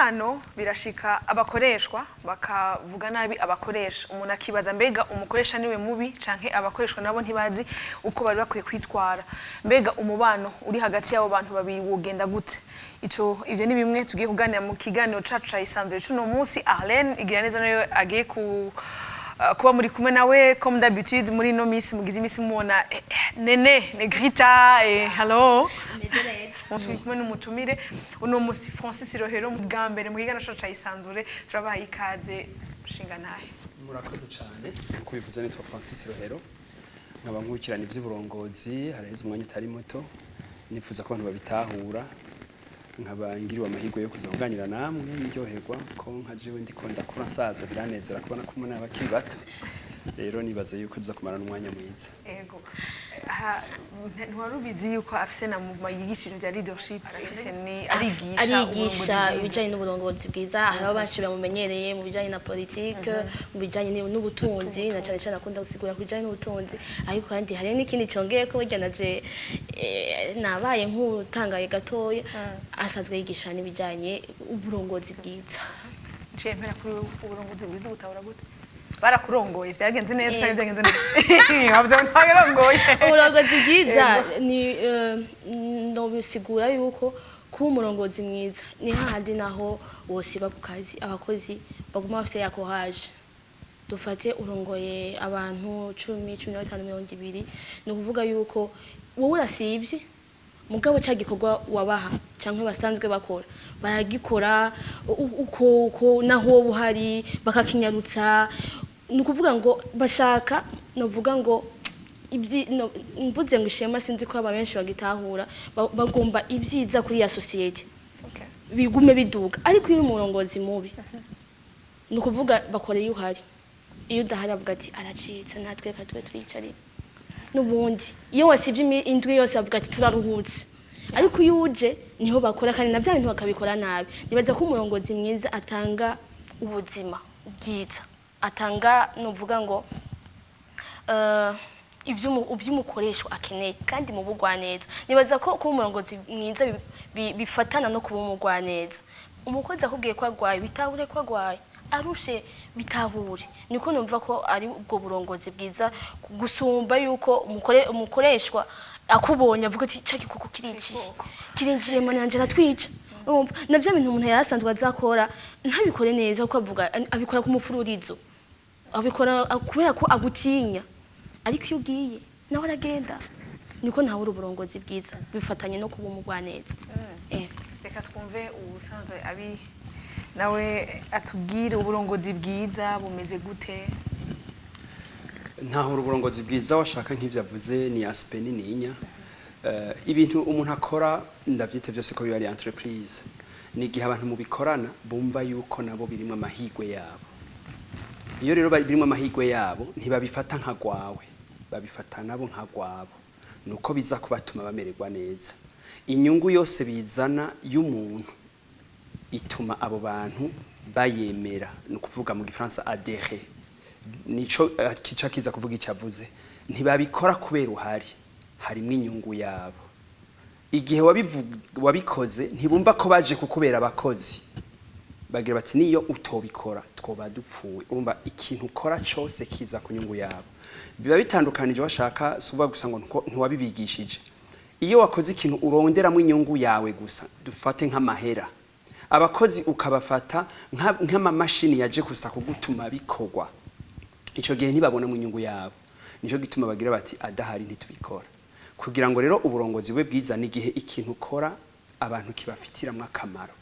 Kibano birashika abakoreshwa bakavuga nabi abakoresha. Umuntu akibaza: mbega umukoresha niwe mubi, canke abakoreshwa nabo ntibazi uko bari bakwiye kwitwara? Mbega umubano uri hagati y'abo bantu babiri wogenda gute? Ico ivyo ni bimwe tugiye kuganira mu kiganiro cacu ca Isanzure cuno munsi. Arlene Igiraneza nawe agiye ku kuba muri kumwe nawe comme d'habitude. Muri ino minsi mugize imisi mubona Nene Negrita, hello. Meze neza. Turi kumwe n'umutumire uno musi, Francis Rohero. Mu bwa mbere mu kiganiro cacu ca Isanzure, turabahaye ikaze, shinga ntahe. Murakoze cyane. Nkuko bivuze, nitwa Francis Rohero, nkaba nkurikirana iby'uburongozi haraheze umwanya utari muto. Nifuza ko abantu babitahura, nkaba ngiriwe amahirwe yo kuza kuganira namwe, ndyoherwa ko nka jewe ndiko ndakura nsaza, biranezera kubona ko mubona abakiri bato. Rero nibaza yuko tuza kumarana umwanya mwiza. Ego. Ntiwari ubizi yuko afise na mouvement yigisha ibintu vya leadership, arafise ni arigisha Arigisha uburongozi bwiza. Ibijyanye n'uburongozi bwiza. Hariho benshi bamumenyereye mu bijyanye na politike, mu bijyanye n'ubutunzi, na cyane cyane akunda gusigura ku bijyanye n'ubutunzi. Ariko kandi hari n'ikindi cyongeye ko burya naje nabaye nk'utangaye gatoya, asanzwe yigisha n'ibijyanye uburongozi bwiza. Nciye mpera kuri wewe, uburongozi bwiza ubutabura gute? Barakurongoye, vyagenze neza canke vyagenze neza? Wavuze ngo ntabirongoye. Uburongozi bwiza ni nobisigura yuko kuba umurongozi mwiza ni hahandi naho wosiba ku kazi, abakozi baguma bafite ya courage. Dufate urongoye abantu 10, 15, 20, ni ukuvuga yuko wowe urasibye, mugabo cya gikorwa wabaha cyangwa basanzwe bakora baragikora uko naho wowe uhari bakakinyarutsa. Ni ukuvuga ngo bashaka, novuga ngo mvuze ngo ishema, sinzi ko aba benshi bagitahura, bagomba ibyiza kuri ya sosiyete bigume biduga. Ariko iyo uri umurongozi mubi, ni ukuvuga bakora iyo uhari, iyo udahari avuga ati aracitse, natwe reka tube turicarire. N'ubundi iyo wasibye indwi yose bavuga ati turaruhutse, ariko iyo uje niho bakora, kandi na bya bintu bakabikora nabi. Nibaza ko umurongozi mwiza atanga ubuzima bwiza, atanga, nuvuga ngo ivyo umukoresha akeneye kandi mu bugwaneza. Nibaza ko kuba umurongozi mwiza bifatana no kuba umugwaneza. Umukozi akubwiye ko agwaye, bitahure ko agwaye, arushe, bitahure. Niko numva ko ari ubwo burongozi bwiza gusumba yuko umukoreshwa akubonye avuga ati ca gikoko kirinjiye, kirinjiye, mana yanje, aratwica. Urumva na bya bintu umuntu yari asanzwe azakora ntabikore neza, kuko avuga abikora ku mufururizo, abikora kubera ko agutinya. Ariko iyo ugiye nawe aragenda. Niko ntawe uri uburongozi bwiza bifatanye no kuba umugwaneza. Reka twumve ubusanzwe abi nawe atubwire uburongozi bwiza bumeze gute. Ntahura uburongozi bwiza, washaka nk'ivyo avuze, ni aspect nininya. Ibintu umuntu akora, ndavyite vyose ko biba ari entreprise, ni igihe abantu mubikorana bumva yuko nabo birimwo amahirwe yabo. Iyo rero bari birimwo amahirwe yabo, ntibabifata nka gwawe, babifata nabo nka gwabo, nuko biza kubatuma bamererwa neza. Inyungu yose bizana y'umuntu ituma abo bantu bayemera, ni ukuvuga mu gifaransa adhérer. Nico kica kiza kuvuga icyo avuze. Ntibabikora kubera uhari, harimwo inyungu yabo. Igihe wabikoze, ntibumva ko baje kukubera abakozi, bagira bati niyo utobikora twoba dupfuye. Urumva ikintu ukora cose kiza ku nyungu yabo. Biba bitandukanije, washaka si ukuvuga gusa ngo ntiwabibigishije. Iyo wakoze ikintu uronderamo inyungu yawe gusa, dufate nk'amahera, abakozi ukabafata nk'amamashini yaje gusa kugutuma bikorwa, ico gihe ntibabona mu nyungu yabo. Nico gituma bagira bati adahari ntitubikora. Kugira ngo rero uburongozi bwe bwiza ni igihe ikintu ukora abantu kibafitiramwo akamaro,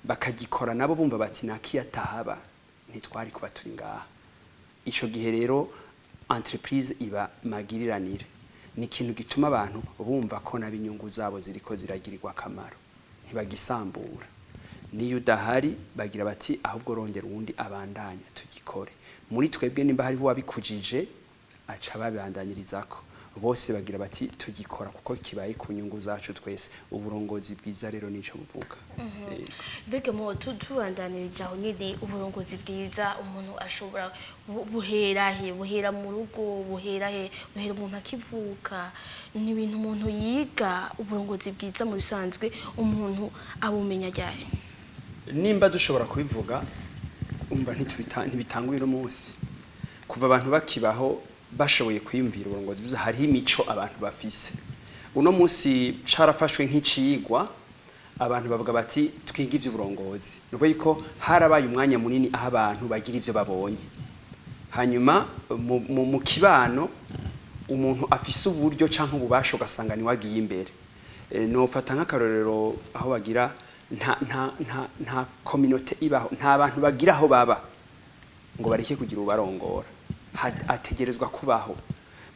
bakagikora nabo bumva bati nakiyatahaba ntitwari kuba turi ngaha. Ico gihe rero entreprise iba magiriranire, ni ikintu gituma abantu bumva ko nabo inyungu zabo ziriko ziragirirwa akamaro, ntibagisambura. Niyo udahari bagira bati ahubwo rondera uwundi abandanya tugikore muri twebwe. Nimba hariho uwabikujije, aca babandanyirizako bose, bagira bati tugikora kuko kibaye ku nyungu zacu twese. Uburongozi bwiza rero nico buvuga. Yego. Mbega mu tubandanirije aho nyine, uburongozi bwiza umuntu ashobora buhera he? Buhera mu rugo? Buhera he? Buhera umuntu akivuka? Ni ibintu umuntu yiga? Uburongozi bwiza mu bisanzwe umuntu abumenya ryari? Nimba dushobora kubivuga, umva, ntibitanguye uno munsi. Kuva abantu bakibaho bashoboye kwiyumvira uburongozi bwiza, hariho imico abantu bafise. Uno munsi carafashwe nk'icigwa, abantu bavuga bati twiga ivy'uburongozi. Ni ukuvuga yuko harabaye umwanya munini aho abantu bagira ivyo babonye, hanyuma mu kibano umuntu afise uburyo canke ububasha ugasanga niwe agiye imbere. Nofata nk'akarorero aho bagira nta communauté ibaho, nta bantu bagira aho baba ngo bareke kugira ubarongora. Ategerezwa kubaho.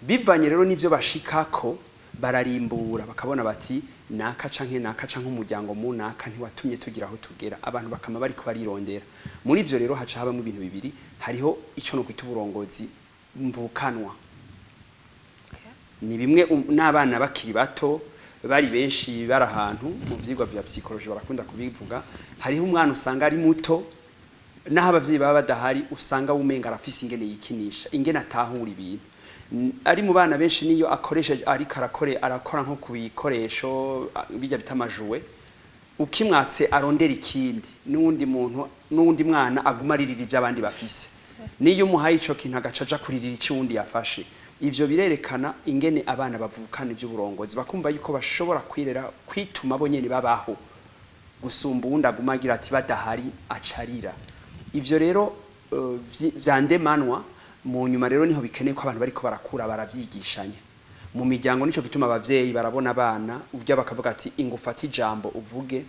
Bivanye rero n'ivyo bashikako, bararimbura bakabona bati naka canke naka canke umuryango mu naka ntiwatumye tugira aho tugera. Abantu bakama bariko barirondera. Muri ivyo rero haca habamo ibintu bibiri: hariho ico no kwita uburongozi mvukanwa, ni bimwe n'abana bakiri bato bari benshi bari ahantu. Mu vyigwa vya psychologie barakunda kubivuga. Hariho umwana usanga ari muto, naho abavyeyi baba badahari, usanga wumenga arafise ingene yikinisha, ingene atahura ibintu. Ari mu bana benshi, niyo akoresha ariko arakore, arakora nko ku bikoresho bijya bita ama jouets, ukimwatse arondera ikindi, n'uwundi muntu n'uwundi mwana aguma aririra ivyo abandi bafise. Niyo umuhaye ico kintu, agaca aja kuririra ico uwundi yafashe. Ivyo birerekana ingene abana bavukana ivy'uburongozi, bakumva yuko bashobora kwirera, kwituma bo nyene babaho gusumba uwundi aguma agira ati badahari acarira. Ivyo rero vyandemanwa. Mu nyuma rero niho bikeneye ko abantu bariko barakura baravyigishanya mu miryango. Nico gituma abavyeyi barabona abana uvya bakavuga ati ingo ufate ijambo uvuge,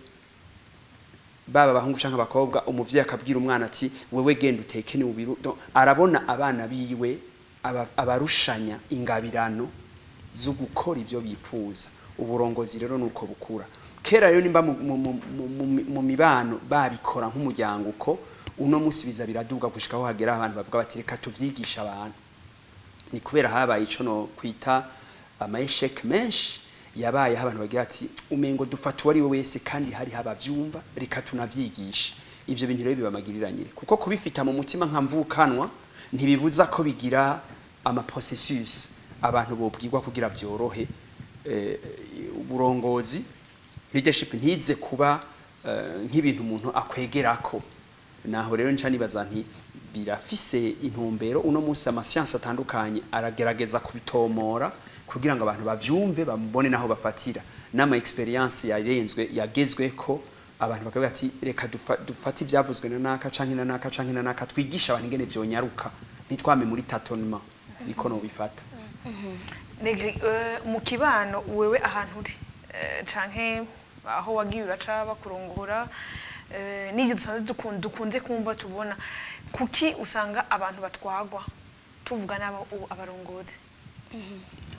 baba abahungu canke abakobwa. Umuvyeyi akabwira umwana ati wewe genda uteke ni ubiru. Donc, arabona abana biwe abarushanya ingabirano zo gukora ivyo bifuza. Uburongozi rero nuko bukura. Kera rero nimba mu mibano babikora nk'umuryango, uko uno musi biza biraduga gushika aho hagera abantu bavuga bati reka tuvyigisha abantu, ni kubera habaye ico no kwita ama échecs menshi yabaye, aho abantu bagira ati umengo dufata uwo ari we wese kandi hari abavyumva, reka tunavyigisha. Ivyo bintu rero bibamagiriranire, kuko kubifita mu mutima nka mvukanwa ntibibuza ko bigira ama processus abantu bobwirwa kugira vyorohe. Uburongozi, leadership, ntize kuba nk'ibintu umuntu akwegerako. Naho rero nca nibaza nti birafise intumbero. Uno munsi ama sciences atandukanye aragerageza kubitomora kugira ngo abantu bavyumve, bamubone naho bafatira n'ama expériences yarenzwe yagezweko. Abantu bakavuga ati reka dufate ivyavuzwe na naka canke na naka canke na naka, twigisha abantu ingene vyonyaruka, ntitwame muri tâtonnement. Niko nobifata. Negri, mu kibano wewe ahantu uri, canke aho wagiye uraca bakurongora, n'ivyo dusanzwe dukunze kumva tubona, kuki usanga abantu batwagwa tuvuga n'abo ubu abarongozi?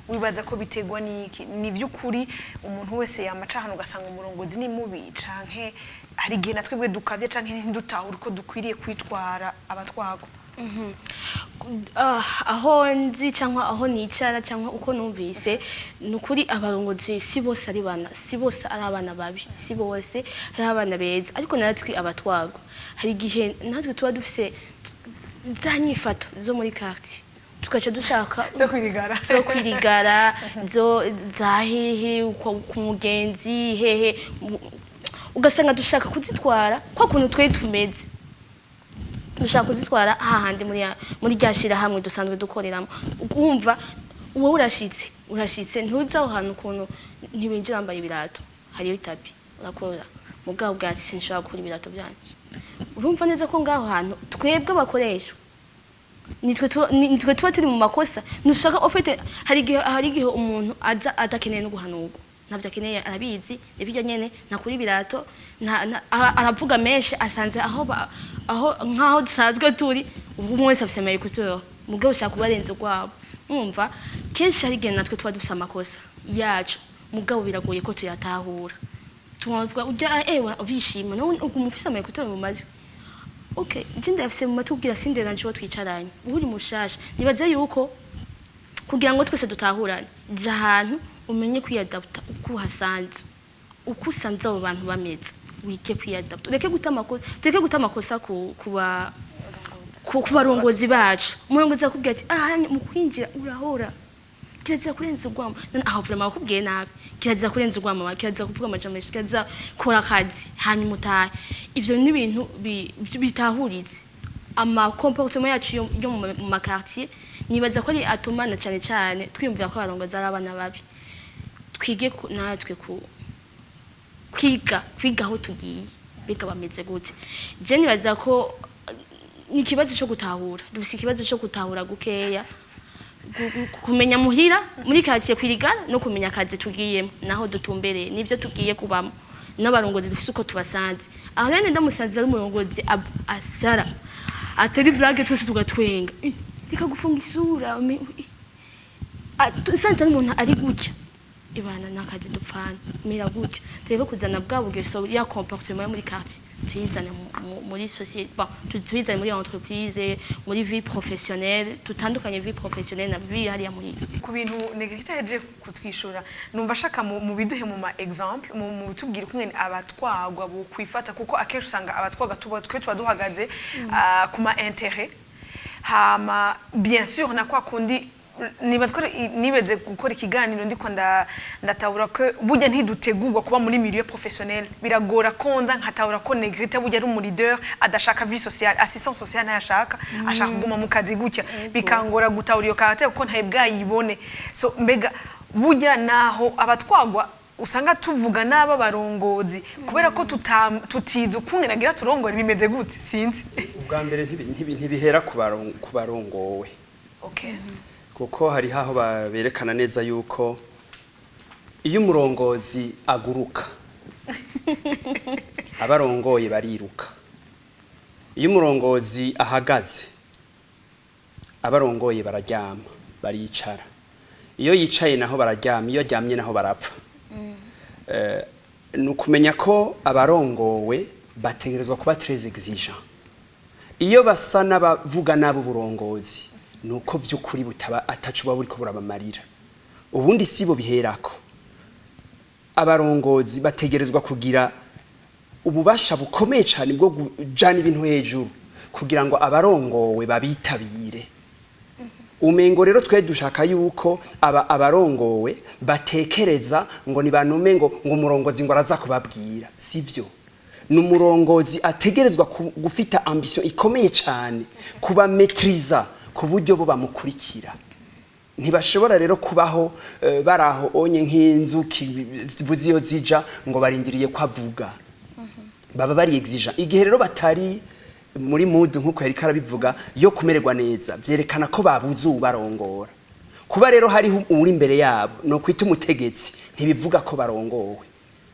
Wibaza ko biterwa n'iki? Ni vy'ukuri umuntu wese yamaca ahantu ugasanga umurongozi ni mubi, canke hari igihe na twebwe dukabye canke ntidutahure uko dukwiriye kwitwara abatwagwa? Aho nzi cyangwa aho nicara cyangwa uko numvise, ni ukuri abarongozi si bose ari bana, si bose ari abana babi, si bose. Hari abana beza, ariko natwe abatwagwa hari igihe natwe tuba dufise za nyifato zo muri quartier, tugaca dushaka zo kwirigara. Zo kwirigara, zo za hehe ku mugenzi hehe, ugasanga dushaka kuzitwara kwa kuntu twari tumeze, dushaka kuzitwara hahandi muri rya shirahamwe dusanzwe dukoreramo. Ukumva wowe urashitse ntuzi aho hantu ukuntu ntibinjira wambaye ibirato, hariyo itapi urakora mugabo bwatsi, sinshobora gukura ibirato byanje. Urumva neza ko ngaho hantu twebwe abakoresha nitwe tuba turi mu makosa. Ntushaka ofite, hari igihe umuntu aza adakeneye no guhanurwa, ntabyo akeneye, arabizi nibyo nyene, ntakura ibirato, aravuga menshi asanze aho aho nkaho dusanzwe turi, ubwo umwe wese afise ama écouteurs, mugabo ushaka kubarenza urwabo. Mwumva kenshi hari igihe natwe tuba dufise amakosa yacu, mugabo biragoye ko tuyatahura. Tuvuga ujya ewa urishima nawe uguma ufise ama écouteurs mu matwi. Okay, je ndafise mu matwi kugira sinderanje uwo twicaranye uri mushasha. Nibaze yuko kugira ngo twese dutahurane, jya ahantu umenye kwiyadapta uko uhasanze, uko usanze abo bantu bameze, wike kwiyadapta, ureke guta amakosa, tureke guta amakosa ku barongozi bacu. Umurongozi akubwira ati aha mu kwinjira urahora. Kirazira kurenza urwamo. None aho vraiment bakubwiye nabi. Kirazira kurenza urwamo, kirazira kuvuga amajambo menshi, kirazira kora akazi hanyuma utahe. Ivyo ni ibintu bitahuritse ama comportement yacu yo mu ma quartier. Nibaza ko ari atuma na cane cane twiyumvira ko abarongozi ari abana babi. Twige natwe ku kwiga aho tugiye, biga bameze gute. Je nibaza ko ni ikibazo cyo gutahura, dufise ikibazo cyo gutahura gukeya, kumenya muhira muri quartier kwirigara no kumenya akazi tugiyemo naho dutumbereye nivyo tugiye kubamo n'abarongozi dufise uko tubasanze. Aho rero ndamusanze ari umurongozi asara atari blague, twese tugatwenga. Reka gufunga isura. Nsanze ari umuntu ari gutya, ibana n'akazi dupfana mera gutyo, tureke kuzana bwa bugeso ya comportement yo muri quartier, tuyizane muri société, bon, tuyizane muri entreprise, muri vie professionnelle. Tutandukanye vie professionnelle na vie hariya muhira. Ku bintu Negrita yaje kutwishura, numva ashaka mu biduhe mu ma exemple, mu bitubwire ukungene abatwagwa bo kwifata, kuko akenshi usanga abatwagwa tuba twe tuba duhagaze ku ma intérêt. Hama bien sûr na kwa kundi nibaza ko nibeze gukora ikiganiro ndiko ndatahura ko burya ntidutegurwa kuba muri milieu professionnel. Biragora ko nza nkatahura ko Negrita burya ari umu leader adashaka vie sociale, assistance sociale ntayashaka, ashaka kuguma mu kazi gutya. Bikangora gutahura iyo caractère kuko ntaye bwayibone. So mbega burya naho abatwagwa usanga tuvuga n'aba barongozi kubera ko tutize ukungene agira turongore, bimeze gute? Sinzi. Ubwa mbere ntibihera ku barongowe, kuko hari aho berekana neza yuko iyo umurongozi aguruka, abarongoye bariruka. Iyo umurongozi ahagaze, abarongoye bararyama, baricara. Iyo yicaye naho bararyama, iyo aryamye naho barapfa. Ni ukumenya ko abarongowe bategerezwa kuba très exigeant. Iyo basa n'abavuga nabi uburongozi, ni uko by'ukuri butaba atacu buba buriko burabamarira. Ubundi sibo biherako. Abarongozi bategerezwa kugira ububasha bukomeye cyane bwo kujana ibintu hejuru kugira ngo abarongowe babitabire. Umengo rero twe dushaka yuko aba abarongowe batekereza ngo nibanume ngo umurongozi ngo araza kubabwira. Sivyo. Ni umurongozi ategerezwa gufita ambition ikomeye cyane, kuba maîtriza ku buryo bo bamukurikira. Ntibashobora rero kubaho baraho onye nk'inzuki zibuze iyo zija ngo barindiriye ko avuga. Baba bari exigent. Igihe rero batari muri mood, nkuko yari karabivuga, yo kumererwa neza, byerekana ko babuze ubarongora. Kuba rero hariho uri imbere yabo no kwita umutegetsi, ntibivuga ko barongowe.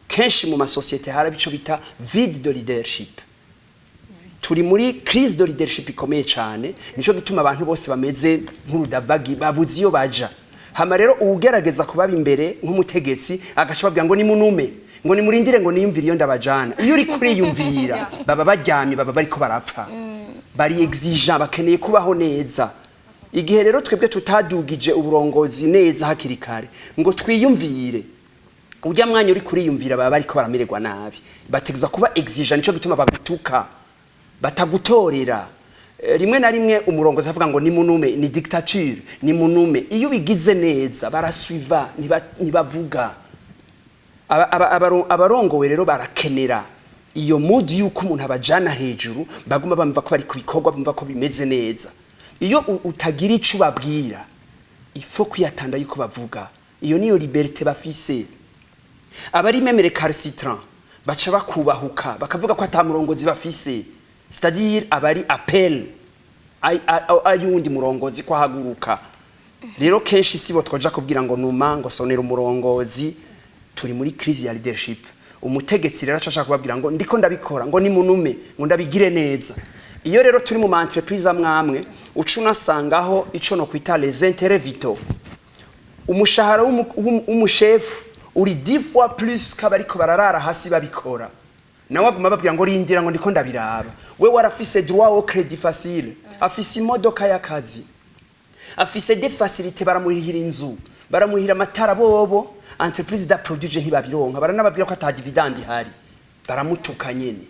Kenshi mu masosiyete hari ico bita vide de leadership. Turi muri crise de leadership ikomeye cyane. Nico gituma abantu bose bameze nk'urudavagi, babuze iyo baja. Hama rero uwugerageza kubaba imbere nk'umutegetsi agaca babwira ngo nimunume, ngo nimurindire, ngo niyumvire iyo ndabajana. Iyo uri kuriyumvira, baba baryamye, baba bariko barapfa. Bari exigent, bakeneye kubaho neza. Igihe rero twebwe tutadugije uburongozi neza hakiri kare ngo twiyumvire, ujya mwanya uri kuriyumvira baba bariko baramererwa nabi. Bategeza kuba exigent. Nico gituma bagutuka, batagutorera. Rimwe na rimwe umurongozi avuga ngo nimunume, ni dictature, nimunume. Iyo ubigize neza barasuiva, ntibavuga. Abarongowe rero barakenera iyo mood yuko umuntu abajana hejuru, baguma bumva ko bari ku bikorwa, bumva ko bimeze neza. Iyo utagira ico ubabwira, ifo kwiyatanda yuko bavuga. Iyo niyo liberté bafise. Abari même récalcitrant baca bakubahuka bakavuga ko ata murongozi bafise, c'est-à-dire abari appel ayundi murongozi ko ahaguruka. Rero kenshi sibo twaja kubwira ngo numa, ngo sonera umurongozi. Turi muri crise ya leadership. Umutegetsi rero aca ashaka kubabwira ngo ndiko ndabikora, ngo nimunume, ngo ndabigire neza. Iyo rero turi mu ma entreprise amwamwe, uca unasangaho ico no kwita les intérêts vitaux. Umushahara w'umushefu uri 10 fois plus kabariko bararara hasi babikora. Nawe aguma babwira ngo rindira, ngo ndiko ndabiraba. We warafise droit au crédit facile, afise imodoka y'akazi, afise des facilités, baramuhira inzu, baramuhira amatara. Bobo entreprise da produit ntibabironka, baranababwira ko ata dividende ihari, baramutuka nyene.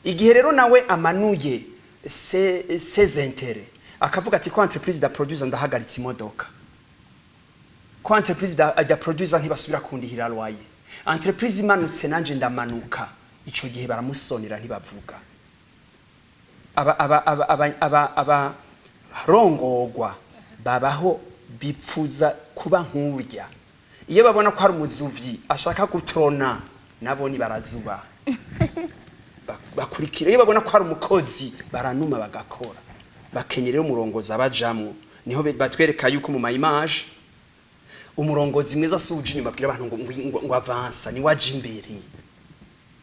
Igihe rero nawe amanuye ses intérêts, akavuga ati ko entreprise da produit, ndahagaritse imodoka. Ko entreprise da produisa, ntibasubira kundihira loyer. Entreprise imanutse, nanje ndamanuka. Ico gihe baramusonera, ntibavuga. Aba rongogwa babaho bipfuza kuba nkurya. Iyo babona ko hari umuzuvyi ashaka gutrona, nabo ni barazuba, bakurikira. Iyo babona ko hari umukozi, baranuma bagakora. Bakenye rero umurongozi abajamwo. Niho batwereka yuko mu ma image umurongozi mwiza si uja inyuma abwira abantu ngo avansa, ni waje imbere.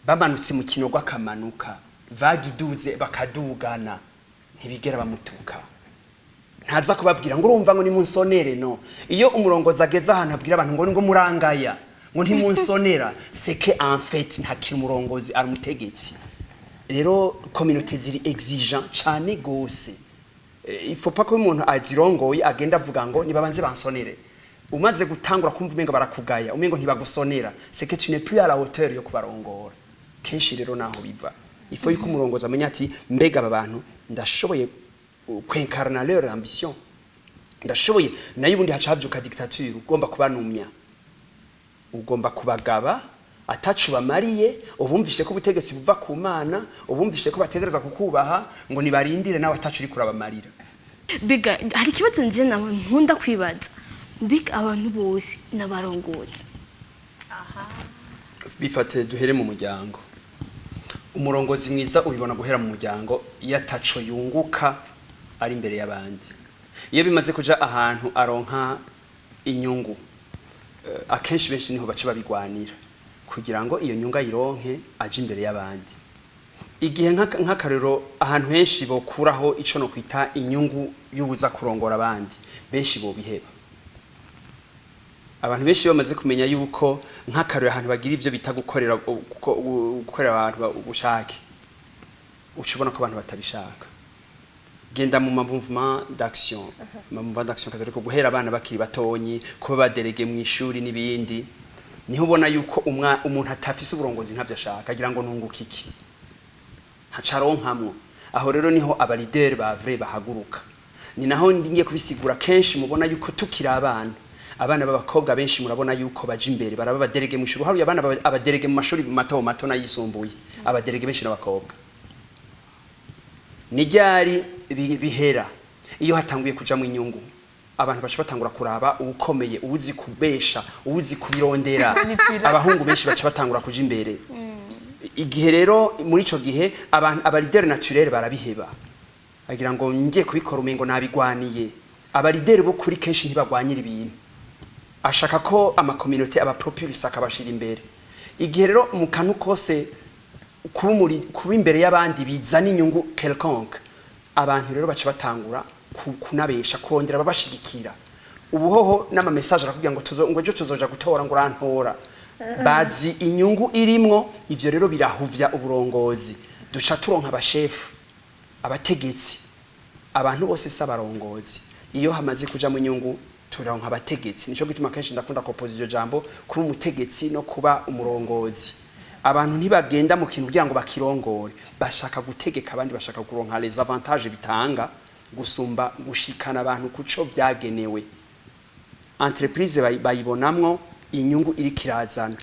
Bamanutse mu kinogo akamanuka, vagiduze bakadugana, ntibigera bamutuka. Ntaza kubabwira ngo urumva ngo nimunsonere. No iyo umurongozi ageze ahantu abwira abantu ngo murangaya, ngo ntimunsonera, c'est que en fait ntakiri umurongozi, ari umutegetsi. Rero communauté ziri exigeant cane gose. Il faut pas ko umuntu azirongoye agenda avuga ngo nibabanze bansonere. Umaze gutangura kumva umengo barakugaya, umengo ntibagusonera, c'est que tu n'es plus à la hauteur yo kubarongora. Kenshi rero naho biva. Il faut yuko umurongozi amenya ati: mbega aba bantu ndashoboye kwincarna leur ambition? Ndashoboye? Nayo ubundi haca havyuka dictature. Ugomba kubanumya, ugomba kubagaba atacu bamariye, ubumvishe ko ubutegetsi buva ku Mana, ubumvishe ko bategereza kukubaha, ngo nibarindire, nawe atacu uri kurabamarira. Biga hari ikibazo nje nawe nkunda kwibaza: mbega abantu bose n'abarongozi? Bifate duhere mu muryango. Umurongozi mwiza ubibona guhera mu muryango, iyo ataco yunguka ari imbere y'abandi. Iyo bimaze kuja ahantu aronka inyungu, akenshi benshi niho baca babigwanira kugira ngo iyo nyungu ayironke aje imbere y'abandi. Igihe nk'akarero ahantu henshi bokuraho ico no kwita inyungu y'ubuza kurongora abandi, benshi bobiheba. Abantu benshi bamaze kumenya yuko nk'akarero ahantu bagira ivyo bita gukorera abantu ubushake, uca ubona ko abantu batabishaka. Genda mu ma mouvement d'action, ma mouvement d'action catholique, guhera abana bakiri batonyi, kuba ba délégué mu ishuri n'ibindi, niho ubona yuko umuntu atafise uburongozi ntavyo ashaka, agira ngo nunguka iki, ntacaronkamwo. Aho rero niho aba leader ba vrai bahaguruka. Ni naho ngiye kubisigura. Kenshi mubona yuko tukiri abana, abana b'abakobwa benshi murabona yuko baje imbere, baraba aba délégué mu ishuri. Haruye abana aba délégué mu mashuri mato mato n'ayisumbuye, aba délégué benshi n'abakobwa. Ni ryari bihera? Iyo hatanguye kujamwo inyungu, abantu baca batangura kuraba uwukomeye, uwuzi kubesha, uwuzi kubirondera. Abahungu benshi baca batangura kuja imbere. Igihe rero muri ico gihe abantu aba leader naturel barabiheba, agira ngo ngiye kubikora umengo nabigwaniye. Aba leader bo kuri kenshi ntibagwanyira ibintu, ashaka ko ama communauté aba propulsa, akabashira imbere. Igihe rero mu kantu kose kuba imbere y'abandi bizana inyungu quelconque, abantu rero baca batangura kunabesha, kurondera ababashigikira. Ubuhoho n'ama message arakubwira ngo tuzo, ngo ejo tuzoja gutora, ngo urantora, bazi inyungu irimwo. Ivyo rero birahuvya uburongozi. Duca turonka abashefu, abategetsi. Abantu bose si abarongozi. Iyo hamaze kuja mu nyungu, turonka abategetsi. Nico gituma kenshi ndakunda kopoza iryo jambo, kuba umutegetsi no kuba umurongozi. Abantu ntibagenda mu kintu kugira ngo bakirongore, bashaka gutegeka abandi, bashaka kuronka les avantages bitanga gusumba gushikana abantu kuco byagenewe. Entreprise bayibonamwo inyungu iri kirazana.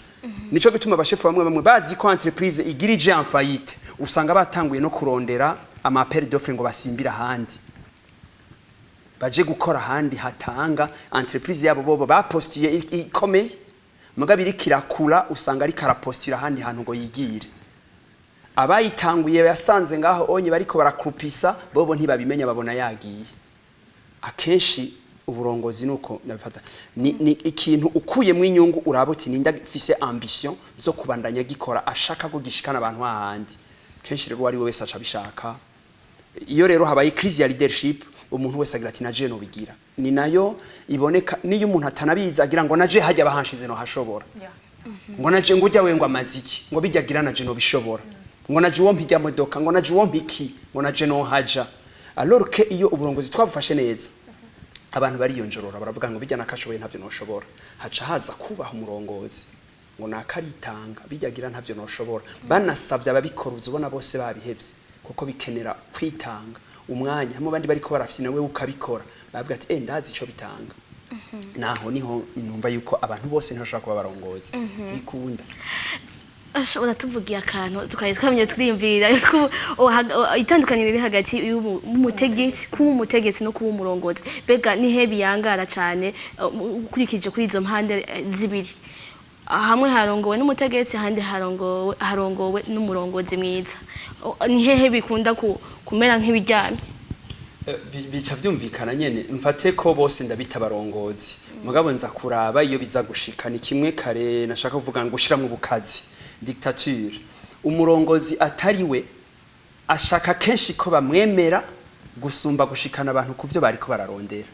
Nico gituma abashefu bamwe bamwe bazi ko entreprise igira ije en faillite, usanga batanguye no kurondera ama appel d'offre ngo basimbira ahandi, baje gukora ahandi hatanga. Entreprise yabo bobo bapostiye ikomeye, mugabo iriko irakura, usanga ariko arapostira ahandi hantu ngo yigire. Abayitanguye yasanze ngaho onye bariko barakrupisa, bobo ntibabimenya, babona yagiye. Akenshi uburongozi nuko ndabifata, ni ikintu ukuyemo inyungu, uraba uti ninda mfise ambition zo kubandanya gikora, ashaka ko gishikana abantu hahandi. Kenshi rero uwo ari we wese aca abishaka. Iyo rero habaye crise ya leadership, umuntu wese agira ati naje no bigira. Ni nayo iboneka niyo umuntu atanabizi, agira ngo naje hajya bahanshize no hashobora, ngo naje, ngo ujya we, ngo amaziki, ngo bijya agira, naje no bishobora, ngo naje uwo mpijya modoka, ngo naje uwo mpiki, ngo naje no haja. Alors que iyo uburongozi twabufashe neza, abantu bariyonjorora, baravuga ngo bijya nakashoboye, ntavyo noshobora. Haca haza kubaha umurongozi, ngo nakaritanga, bijya agira, ntavyo noshobora. Banasavye ababikora, uzubona bose babihevye, kuko bikenera kwitanga umwanya hamwe abandi bariko barafyina, wewe ukabikora. Bavuga ati: "Eh, ndazi ico bitanga." Naho niho numva yuko abantu bose ntibashobora kuba abarongozi, bikunda. Ashobora tuvugiye akantu tukaba twamye twiyumvira ko itandukaniro riri hagati y'umutegetsi, kuba umutegetsi no kuba umurongozi. Mbega nihe biyangara cyane, ukurikije kuri izo mpande zibiri? Hamwe harongowe n'umutegetsi, ahandi harongowe n'umurongozi mwiza. Ni hehe bikunda kumera nk'ibiryamye? Bica byumvikana nyene. Mfate ko bose ndabita abarongozi, mugabo nza kuraba iyo biza gushika. Ni kimwe kare nashaka kuvuga ngo gushira mu bukazi, dictature. Umurongozi atari we ashaka kenshi ko bamwemera gusumba gushikana abantu ku byo bariko bararondera.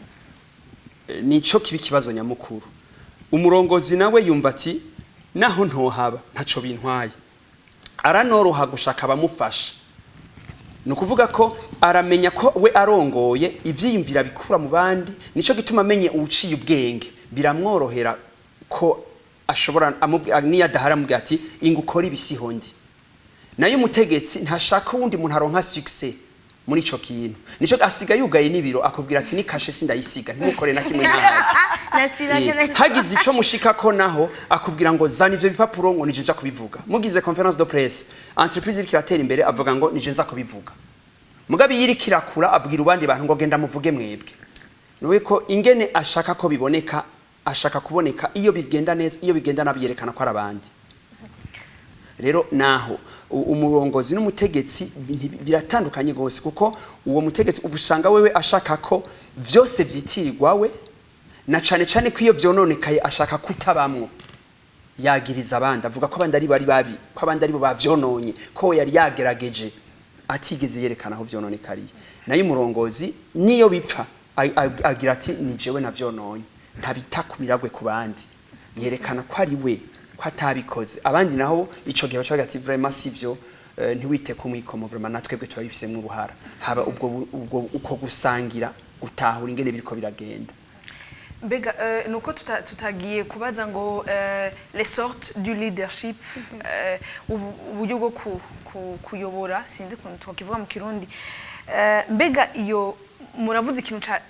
Nico kiba ikibazo nyamukuru. Umurongozi nawe yumva ati naho ntohaba ntaco bintwaye, aranoroha gushaka abamufasha. Ni ukuvuga ko aramenya ko we arongoye ivyiyumvira bikura mu bandi. Nico gituma amenye uwuciye ubwenge biramworohera ko ashobora niyo adahari amubwira ati inga ukora ibisiho ndi. Nayo umutegetsi ntashaka uwundi muntu aronka succès muri ico kintu. Nico asiga yugaye n'ibiro, akubwira ati ni cachet sindayisiga, ntimukore na kimwe ntahaye. Hagize ico mushikako naho akubwira ngo zana ivyo bipapuro, ngo nije nja kubivuga. Mugize conférence de presse, entreprise iriko iratera imbere, avuga ngo nije nza kubivuga. Mugabe iyo iriko irakura abwira abandi bantu ngo genda muvuge mwebwe. Niwe ko ingene ashaka ko biboneka, ashaka kuboneka iyo bigenda neza, iyo bigenda nabi yerekana ko ari abandi. Rero naho umurongozi n'umutegetsi biratandukanye gose, kuko uwo mutegetsi uba usanga wewe ashaka ko vyose vyitirirwa we, na cane cane ko iyo vyononekaye ashaka kutabamwo, yagiriza abandi, avuga ko abandi ari bari babi, ko abandi ari bo bavyononye, ko we yari yagerageje, atigeze yerekana aho vyononekariye. Nayo umurongozi niyo bipfa agira ati ni jewe navyononye, ntabita ku miragwe ku bandi, yerekana ko ari we, ko atabikoze. Abandi naho ico gihe baca bagira ati vraiment sivyo, ntiwite ku mwikomo, vraiment natwebwe turabifisemo uruhara. Haba ubwo uko gusangira gutahura ingene biriko biragenda. Mbega nuko tutagiye kubaza ngo les sortes du leadership, uburyo bwo kuyobora, sinzi ukuntu twakivuga mu Kirundi. Mbega iyo muravuze ikintu ca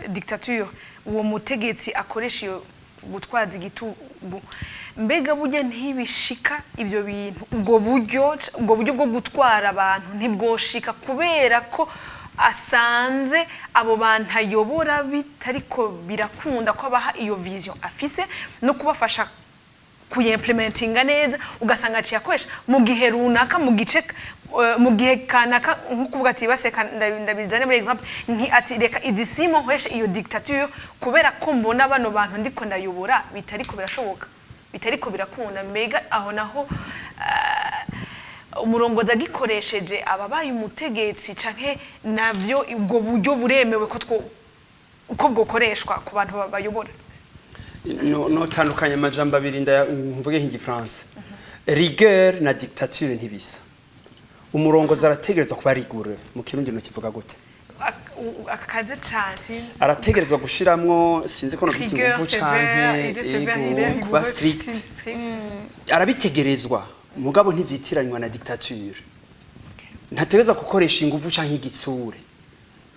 dictature, uwo mutegetsi akoresha iyo gutwaza igitugu, mbega burya ntibishika ibyo bintu, ubwo buryo bwo gutwara abantu ntibwoshika kubera ko asanze abo bantu ayobora bitariko birakunda ko abaha iyo vision afise no kubafasha kuyimplementinga neza, ugasanga aciye akoresha mu gihe runaka, mu gice, mu gihe kanaka, nko kuvuga ati baseka ndabizane muri exemple nki ati reka izi simo nkoreshe iyo dictature kubera ko mbona bano bantu ndiko ndayobora bitariko birashoboka, bitariko birakunda. Mbega aho naho umurongozi agikoresheje ababaye umutegetsi, canke navyo ubwo buryo buremewe ko two uko bwokoreshwa ku bantu bayobora? No notandukanya amajambo abiri, mvuge nk'igifaransa. Rigueur na dictature ntibisa. Umurongozi arategerezwa kuba rigoureux. Mu Kirundi no kivuga gute? Akaze cane, sinzi. Arategerezwa gushiramwo, sinzi ko nokwita rigueur, inguvu sévère, canke il est sévère, il est ego, kuba rigoureux, strict. Strict. Arabitegerezwa, mugabo ntivyitiranywa na dictature. Ntategerezwa gukoresha inguvu canke igitsure,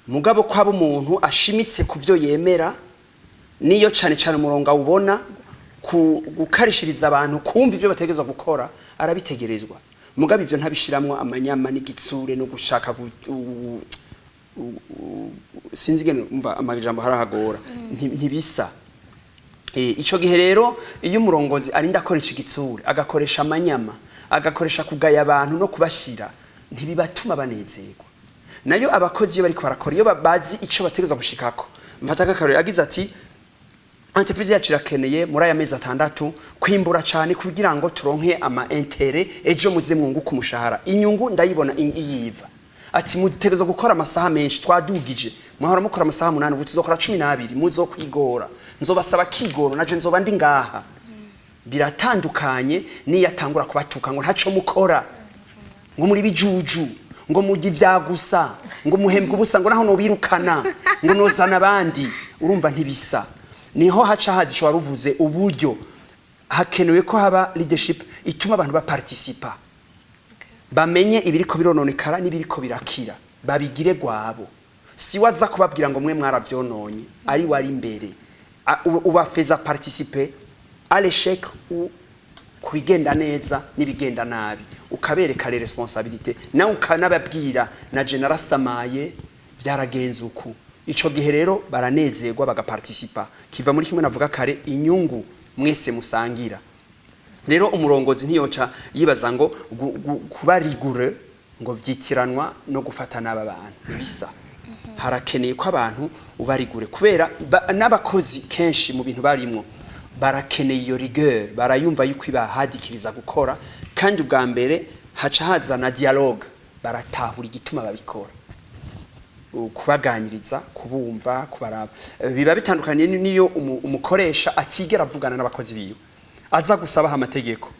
mugabo ko aba umuntu ashimitse ku vyo yemera, niyo cane cane umurongo awubona gukarishiriza abantu kumva ivyo bategerezwa gukora, arabitegerezwa. Mugabo ivyo ntabishiramwo amanyama n'igitsure no gushaka sinzi ingene umva amajambo harahagora. Ntibisa. Ico gihe rero iyo umurongozi arinda akoresha igitsure, agakoresha amanyama, agakoresha kugaya abantu no kubashira, ntibibatuma banezerwa. Nayo abakozi iyo bariko barakora, iyo bazi ico bategerezwa gushikako, mfata akarorero, agize ati entreprise yacu irakeneye muri aya mezi 6 kwimbura cyane kugira ngo turonke ama intérêt, ejo muze mwunguke umushahara, inyungu ndayibona iyiva. Ati mutegerezwa gukora amasaha menshi, twadugije, muhora mukora amasaha 8, ubu tuzokora 12, muzokwigora, nzobasaba kigoro, naje nzoba ndi ngaha. Biratandukanye niyo atangura kubatuka ngo ntaco mukora, ngo muri bijuju, ngo mujye ibyagusa, ngo muhembwe ubusa, ngo naho nobirukana ngo nozana abandi. Urumva ntibisa. Niho haca haza ico waruvuze, uburyo hakenewe ko haba leadership ituma abantu baparticipa, bamenye ibiriko birononekara n'ibiriko birakira, babigire gwabo. Si waza kubabwira ngo mwe mwaravyononye, ari wari imbere. Ubafeza participer à l'échec ou ku bigenda neza n'ibigenda nabi, ukabereka les responsabilités, nawe ukanababwira: "Naje narasamaye, byaragenze uku." Ico gihe rero baranezerwa, bagaparticipa. Kiva muri kimwe navuga kare, inyungu mwese musangira. Rero umurongozi ntiyoca yibaza ngo kuba rigoureux ngo vyitiranwa no gufata n'aba bantu bisa. Harakeneye ko abantu uba rigoureux, kubera n'abakozi kenshi mu bintu barimwo barakeneye iyo rigueur, barayumva yuko ibahadikiriza gukora. Kandi ubwa mbere haca haza na dialogue, baratahura igituma babikora, kubaganiriza, kubumva, kubaraba. Biba bitandukanye niyo umukoresha atigera avugana n'abakozi biwe, aza gusabaha amategeko,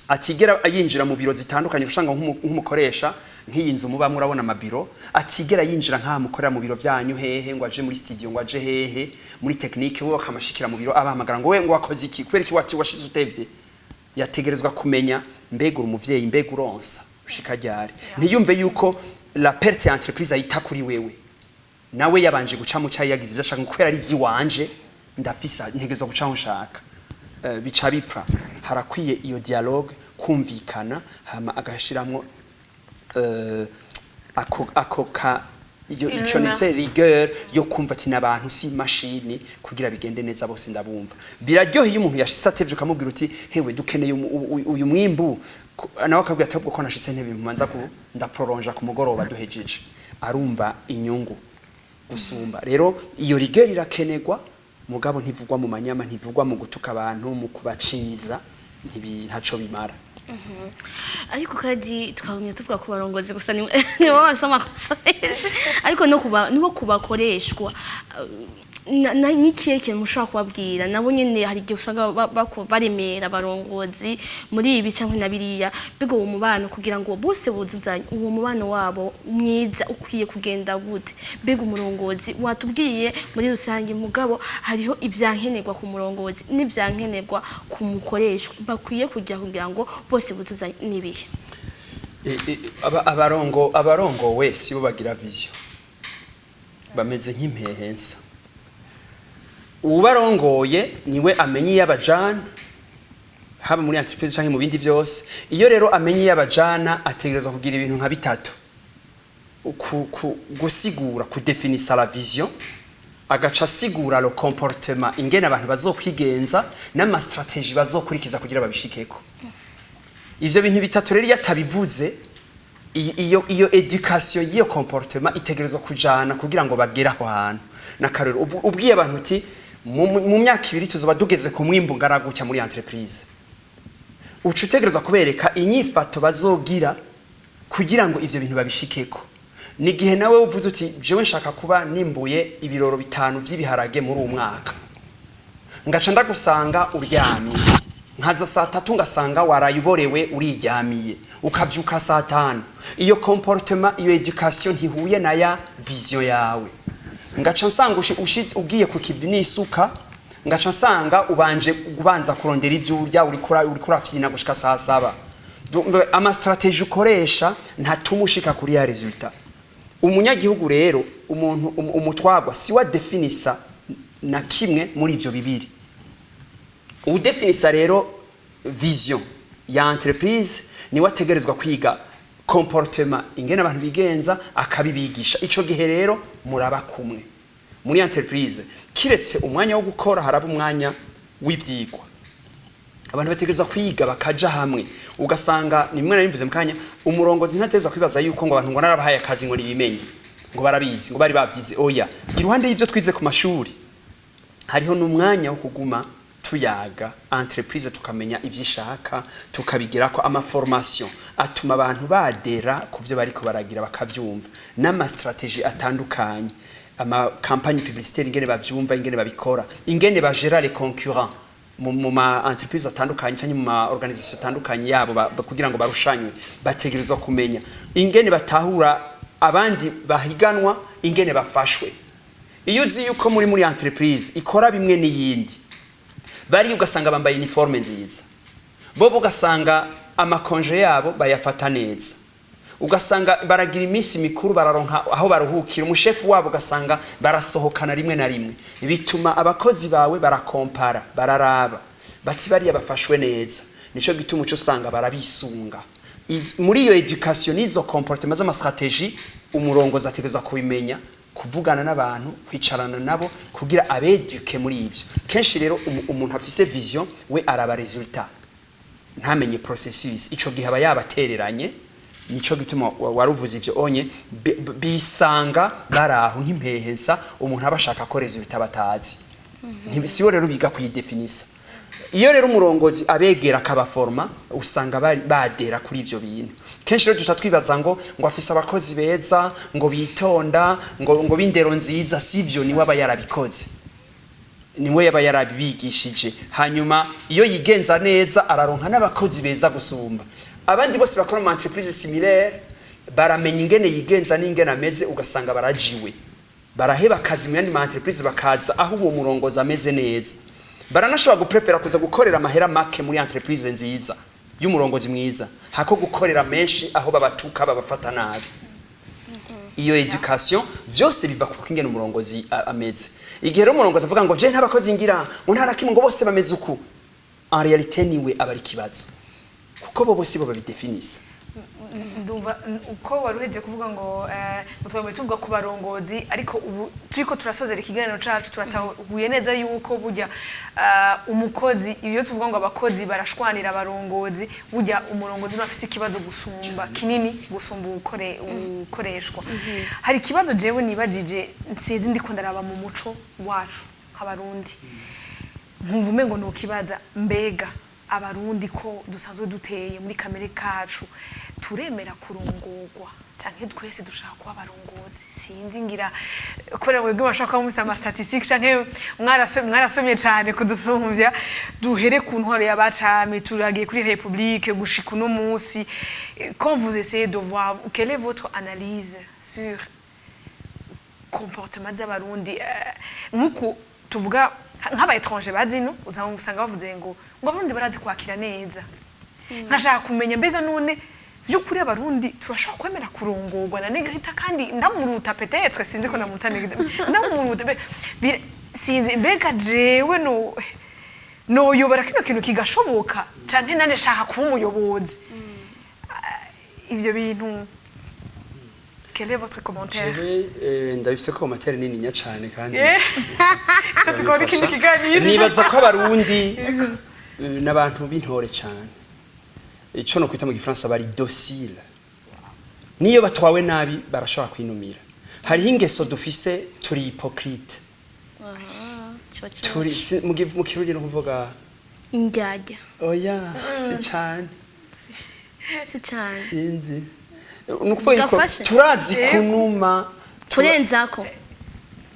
atigera yinjira mu biro zitandukanye. Usanga nk'umukoresha nk'iyi nzu muba murabona amabiro, atigera yinjira nk'aha mukorera mu biro byanyu hehe, ngo aje muri studio, ngo aje hehe muri technique, we bakamashikira mu biro, abahamagara ngo: "We, ngo wakoze iki? Kubera iki wati washize utevye?" Yategerezwa kumenya: mbega uri umuvyeyi? Mbega uronsa? Ushika ryari? Ntiyumve yuko la perte ya entreprise ayita kuri wewe, nawe yabanje guca mu cyayi, yagize ibyo ashaka, ngo kubera ari iby'iwanje ndafisa, ntegerezwa guca aho nshaka. Bica bipfa. Harakwiye iyo dialogue, kumvikana, hama agashiramwo ako ka iyo ico Iruna. ni rigueur yo kumva ati n'abantu si mashini, kugira bigende neza bose. Ndabumva biraryoheye iyo umuntu yashitse atevye, ukamubwira uti: "Hewe, dukeneye uyu mwimbu." Nawe akabwira ati: "Ahubwo ko nashitse ntebe, mpanza ku ndaproronja ku mugoroba duhejeje." Arumva inyungu gusumba. Rero iyo rigueur irakenerwa, mugabo ntivugwa mu manyama, ntivugwa mu gutuka abantu, mu kubacinyiza, ntaco bimara. Ariko kandi twagumye tuvuga ku barongozi gusa, ni bo bafise amakosa menshi, ariko no kuba nibo kubakoreshwa n'ikihe kintu mushobora kubabwira? Nabo nyene hari igihe usanga baremera abarongozi muri ibi canke na biriya. Bigo uwo mubano, kugira ngo bose buzuzanye, uwo mubano wabo mwiza ukwiye kugenda gute? Mbega umurongozi watubwiye muri rusange, mugabo hariho ivyankenerwa ku murongozi n'ivyankenerwa ku mukoreshwa bakwiye kugira kugira ngo bose buzuzanye n'ibihe? Abarongowe sibo bagira vision, bameze nk'impehensa. Ubarongoye niwe amenya iyo abajana, haba muri entreprise canke mu bindi vyose. Iyo rero amenye iyo abajana, ategerezwa kugira ibintu nka bitatu: gusigura, kudefinisa la vision, agaca asigura le comportement, ingene abantu bazokwigenza, n'ama stratégie bazokurikiza kugira babishikeko. Ivyo bintu bitatu rero iyo atabivuze, iyo éducation y'iyo comportement itegerezwa kujana kugira ngo bagere aho hantu. N'akarero, ubwiye abantu uti: "Mu myaka 2 tuzoba tugeze ku mwimbu ngana gutya muri entreprise," uca utegerezwa kubereka inyifato bazogira kugira ngo ivyo bintu babishikeko. Ni igihe nawe uvuze uti: "Jewe nshaka kuba nimbuye ibiroro bitanu vy'ibiharage muri uwu mwaka," ngaca ndagusanga uryamye, nkaza saa 3 ngasanga waraye uborewe, uriryamiye, ukavyuka saa 5. Iyo comportement, iyo éducation ntihuye na ya vision yawe. Ngaca nsanga ugiye ku kivi n'isuka, ngaca nsanga ubanje kubanza kurondera ivyo urya, uriko urafyina gushika saa 7. Ama stratégie ukoresha ntatuma ushika kuri ya résultat. Umunyagihugu rero, umuntu umutwagwa si wa definisa na kimwe muri ivyo bibiri. Udefinisa rero vision ya entreprise niwe ategerezwa kwiga comportement, ingene abantu bigenza, akabibigisha. Ico gihe rero muraba kumwe muri entreprise. Kiretse umwanya wo gukora, haraba umwanya w'ivyigwa. Abantu bategerezwa kwiga, bakaja hamwe. Ugasanga ni mwe nabivuze mu kanya, umurongozi ntategerezwa kwibaza yuko ngo abantu ngo narabahaye akazi, ngo nibimenye, ngo barabizi, ngo bari bavyize. Oya, iruhande y'ivyo twize ku mashuri, hariho n'umwanya wo kuguma tuyaga entreprise, tukamenya ivyo ishaka, tukabigirako ama formation atuma abantu badera ku byo bariko baragira, bakavyumva, n'ama stratégie atandukanye, ama campagne publicitaire, ingene bavyumva, ingene babikora, ingene bagera les concurrents mu ma entreprise atandukanye cyangwa mu ma organisation atandukanye yabo, kugira ngo barushanywe. Bategerezwa kumenya ingene batahura abandi bahiganwa, ingene bafashwe. Iyo uzi yuko muri entreprise ikora bimwe n'iyindi, bari ugasanga bambaye uniforme nziza, bo ugasanga ama congés yabo bayafata neza. Ugasanga baragira iminsi mikuru, bararonka aho baruhukira, umushefu wabo ugasanga barasohokana rimwe na rimwe. Bituma abakozi bawe barakompara, bararaba bati bariya bafashwe neza. Nico gituma uco usanga barabisunga. Muri iyo éducation n'izo comportement z'ama stratégie, umurongozi ategerezwa kubimenya, kuvugana n'abantu, kwicarana nabo kugira abeduke muri ivyo. Kenshi rero umuntu afise vision we araba résultat, ntamenye processus. Ico gihe aba yabatereranye. Nico gituma waruvuze ivyo onye bisanga baraho nk'impehensa. Umuntu aba ashaka ko résultat batazi. Sibo rero biga kuyidefinisa. Iyo rero umurongozi abegera akabaforma, usanga bari badera kuri ivyo bintu. Kenshi rero duca twibaza ngo afise abakozi beza, ngo bitonda, ngo b'indero nziza. Sivyo, niwe aba yarabikoze, niwe yaba yarabigishije. Hanyuma iyo yigenza neza araronka n'abakozi beza gusumba abandi bose bakora mu entreprise similaire. Baramenya ingene yigenza n'ingene ameze, ugasanga barajiwe, baraheba akazi mu yandi ma entreprise, bakaza aho uwo murongozi ameze neza. Baranashobora guprefera kuza gukorera amahera make muri entreprise nziza y'umurongozi mwiza, hako gukorera menshi aho babatuka, babafata nabi. Iyo éducation vyose biva kuko ingene umurongozi ameze. Igihe rero umurongozi avuga ngo je nta bakozi ngira, ngo nta na kimwe, ngo bose bameze uku, en réalité niwe aba ari ikibazo, kuko bo bose bo babidefinisa. Ndumva uko wari uhejeje kuvuga ngo twari tuvuga ku barongozi, ariko ubu turiko turasozera ikiganiro cacu, turatahuye neza yuko burya umukozi, iyo tuvuga ngo abakozi barashwanira abarongozi, burya umurongozi niwe afise ikibazo gusumba kinini, gusumba ukoreshwa. Hari ikibazo jewe nibajije, nsizi ndiko ndaraba mu muco wacu nk'Abarundi, nkumva umengo nukibaza: mbega Abarundi ko dusanzwe duteye muri kamere kacu, turemera kurongorwa canke twese dushaka kuba abarongozi? Sinzi, ngira kubera mwebwe bashaka kuba mufise ama statistiques canke mwarasomye cane kudusumbya. Duhere ku ntwaro y'abacami, turagiye kuri république, gushika uno munsi. Quand vous essayez de voir, quelle est votre analyse sur comportement z'Abarundi? Nk'uku tuvuga nk'aba étranger bazino, usanga bavuze ngo Abarundi barazi kwakira neza. Nkashaka kumenya, mbega none vy'ukuri Abarundi turashobora kwemera kurongorwa na Negrita kandi ndamuruta? Peut-être, sinzi ko namuruta Negrita, ndamuruta sinzi, mbega jewe no noyobora kino kintu kigashoboka, canke nanje shaka kuba umuyobozi? Ivyo bintu, quel est votre commentaire? Jewe ndabifise ko commentaire nininya cane kandi Tukora ikindi kiganiro. Nibaza ko Abarundi n'abantu b'intore cane, ico no kwita mu gifaransa bari docile. Niyo batwawe nabi barashobora kwinumira. Hariho ingeso dufise, turi hypocrite. Turi mu Kirundi no kuvuga Indyarya. Oya, si cane. Si cane. Sinzi, ni ukuvuga yuko Gafashe. turazi kunuma. Turenzako.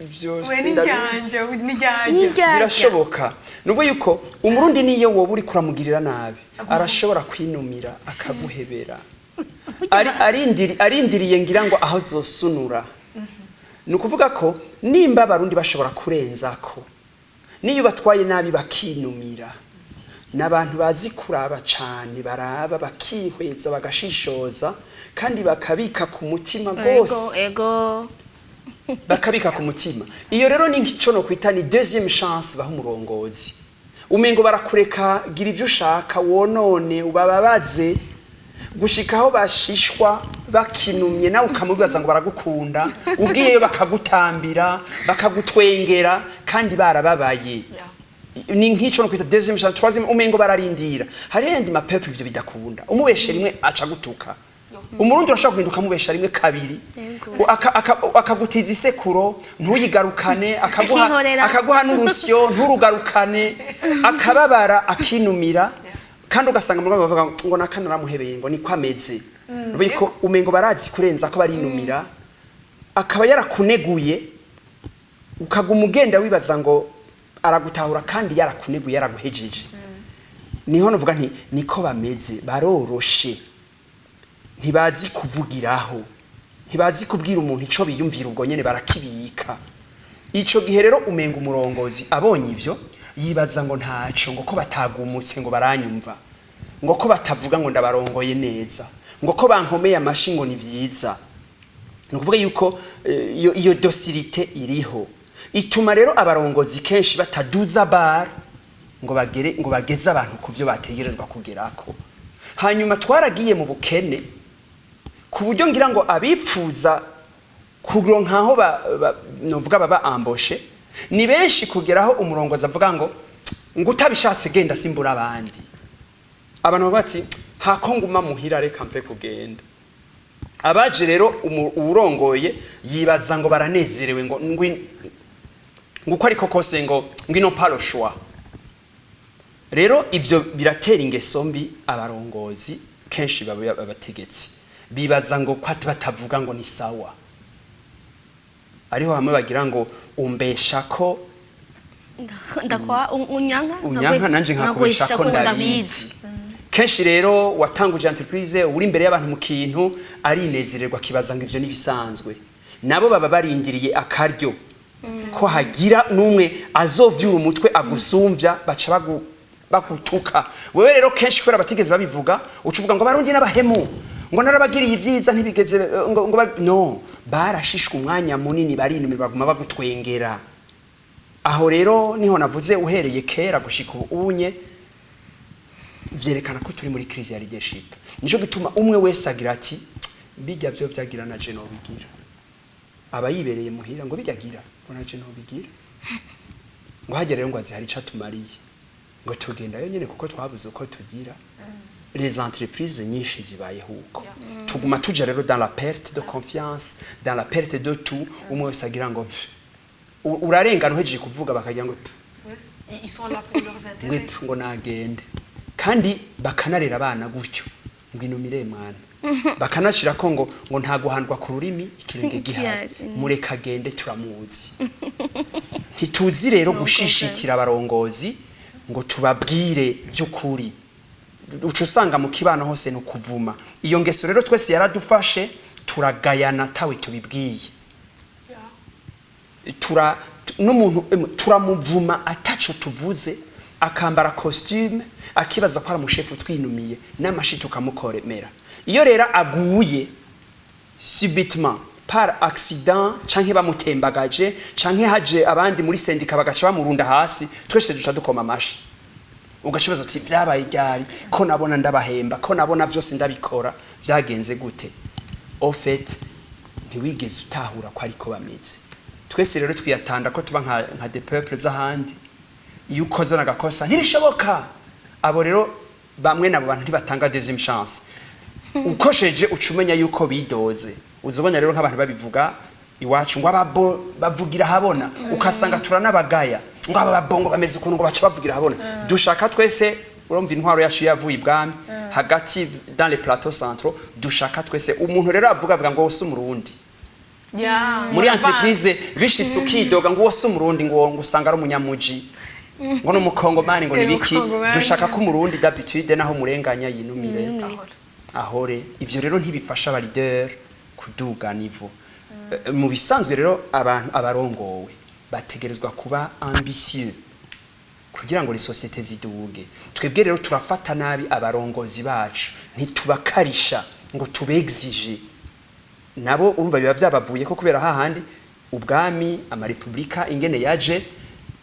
Vyose We ndabizi. n'indyarya, n'indyarya. N'indyarya. Birashoboka nuvuga yuko Umurundi niyo woba uri kuramugirira nabi arashobora kwinumira akaguhebera. Arindiriye ngira ngo aho zosunura. Ni ukuvuga ko nimba Abarundi bashobora kurenzako niyo batwaye nabi bakinumira, n'abantu bazi kuraba cane, baraba bakihweza, bagashishoza kandi bakabika ku mutima Ego. rwose. Ego. Bakabika ku mutima. Iyo rero ni nk'ico no kwita ni deuxième chance baha umurongozi. Umengo barakureka, gira ivyo ushaka, wonone, ubababaze gushika aho bashishwa bakinumye, nawe ukamubaza ngo baragukunda, ugiyeyo bakagutambira, bakagutwengera kandi barababaye. Ni nk'ico no kwita deuxième chance, troisième, umengo bararindira. Hari yandi ma peuple ivyo bidakunda, umubeshe rimwe aca gutuka. Umurundi urashobora guhinduka, amubesha rimwe, kabiri, Yego. akagutiza isekuro ntuyigarukane, akaguha Akihorera. akaguha n'urusyo nturugarukane, akababara, akinumira. Kandi ugasanga mu rwego bavuga ngo naka naramuhebeye, ngo niko ameze. Urumva ko umengo barazi kurenza ko barinumira, akaba yarakuneguye, ukaguma ugenda wibaza ngo aragutahura kandi yarakuneguye, yaraguhejeje. Niho nuvuga nti niko bameze, baroroshe, ntibazi kuvugiraho, ntibazi kubwira umuntu ico biyumvira, ubwo nyene barakibika. Ico gihe rero umenga umurongozi abonye ivyo yibaza ngo ntaco, ngo ko batagumutse ngo baranyumva, ngo ko batavuga ngo ndabarongoye neza, Ngo ko bankomeye amashi ngo ni vyiza. Ni ukuvuga yuko iyo docilité iriho ituma rero abarongozi kenshi bataduza barre ngo bagere, ngo bageze abantu ku byo bategerezwa kugerako. Hanyuma twaragiye mu bukene ku buryo ngira ngo abipfuza kuronka aho novuga baba embauché ni benshi, kugeraho umurongozi avuga ngo utabishatse genda, simbura abandi. Abantu bavuga ati: "Hako nguma muhira, reka mve kugenda." Abaje rero, uwurongoye yibaza ngo baranezerewe, ngo uko ariko kose ngo ils n'ont pas le choix. Rero ivyo biratera ingeso mbi. Abarongozi kenshi baba abategetsi, bibaza ngo ko batavuga ngo ni sawa. Ariho hamwe bagira ngo umbesha ko Ndakwa unyanka. Unyanka nanje nkakubesha ko ndabizi. Kenshi rero watanguje entreprise, uri imbere y'abantu mu kintu, arinezererwa, akibaza ngo ivyo nibisanzwe. Nabo baba barindiriye akaryo ko hagira n'umwe azovyura umutwe agusumvya, baca bagutuka wewe. Rero kenshi kubera batigeze babivuga, uca uvuga ngo Barundi n'abahemu, ngo narabagiriye ibyiza ntibigeze ngo no barashishwe umwanya munini, barinumira, baguma bagutwengera. Aho rero niho navuze, uhereye kera gushika ubu unye, vyerekana ko turi muri crise ya leadership. Nico gituma umwe wese agira ati: "Bijya vyo vyagira na je nobigira." Aba yibereye muhira ngo bijyagira ngo na je nobigira, ngo hagera rero ngo azi hari ico atumariye, ngo tugendayo nyene kuko twabuze uko tugira. Les entreprises nyinshi zibayeho uko. Tuguma tuja rero dans la perte de confiance, dans la perte de tout. Umwe wese agira ngo pff, urarengana uhejeje kuvuga, bakagira ngo pff, Ils sont là pour leurs intérêts. Ngo epf, ngo nagende. Kandi bakanarera abana gutyo, ngo inumire mwana, bakanashira ko ngo nta guhandwa ku rurimi ikirenge gihari. Gihari. Mureka agende, turamuzi. Ntituzi rero gushishitira abarongozi ngo tubabwire by'ukuri. Uca usanga mu kibano hose ni ukuvuma. Iyo ngeso rero twese yaradufashe, turagayana tawe tubibwiye. Tura n'umuntu turamuvuma ataco tuvuze, akambara costume, akibaza ko ari umushefu, twinumiye n'amashi tukamukoremera. Iyo rero aguye subitement, par accident, canke bamutembagaje, canke haje abandi muri syndicat bagaca bamurunda hasi, twese duca dukoma amashi. Ugacibaza ati: "Vyabaye ryari, ko nabona ndabahemba, ko nabona vyose ndabikora, vyagenze gute?" Au fait, ntiwigeze utahura ko ariko bameze. Twese rero twiyatanda ko tuba nka des peuples z'ahandi. Iyo ukoze n'agakosa, ntibishoboka. Abo rero bamwe nabo bantu ntibatanga deuxième chance. Ukosheje, uca umenya yuko bidoze. Uzobona rero nk'abantu babivuga iwacu ngo ababo bavugira habona, ukasanga turanabagaya ngo aba babongo bameze ukuntu, ngo baca bavugira habona. Dushaka twese, urumva intwaro yacu yavuye ibwami hagati dans les plateaux centraux, dushaka twese. Umuntu rero avuga ngo wose umurundi muri entreprise, bishitse ukidoga ngo wose umurundi, ngo usanga ari umunyamuji, ngo n'umukongomani, ngo nibiki. Umukongomani. Dushaka ko umurundi d'habitude naho murenganya yinumire, ahore. Ivyo rero ntibifasha aba leader kuduga niveau. Mu bisanzwe rero abantu abarongowe bategerezwa kuba ambitieux kugira ngo les sociétés ziduge. Twebwe rero turafata nabi abarongozi bacu, ntitubakarisha ngo tubexige. Nabo urumva biba vyabavuye ko kubera hahandi ubwami, amarepublika ingene yaje,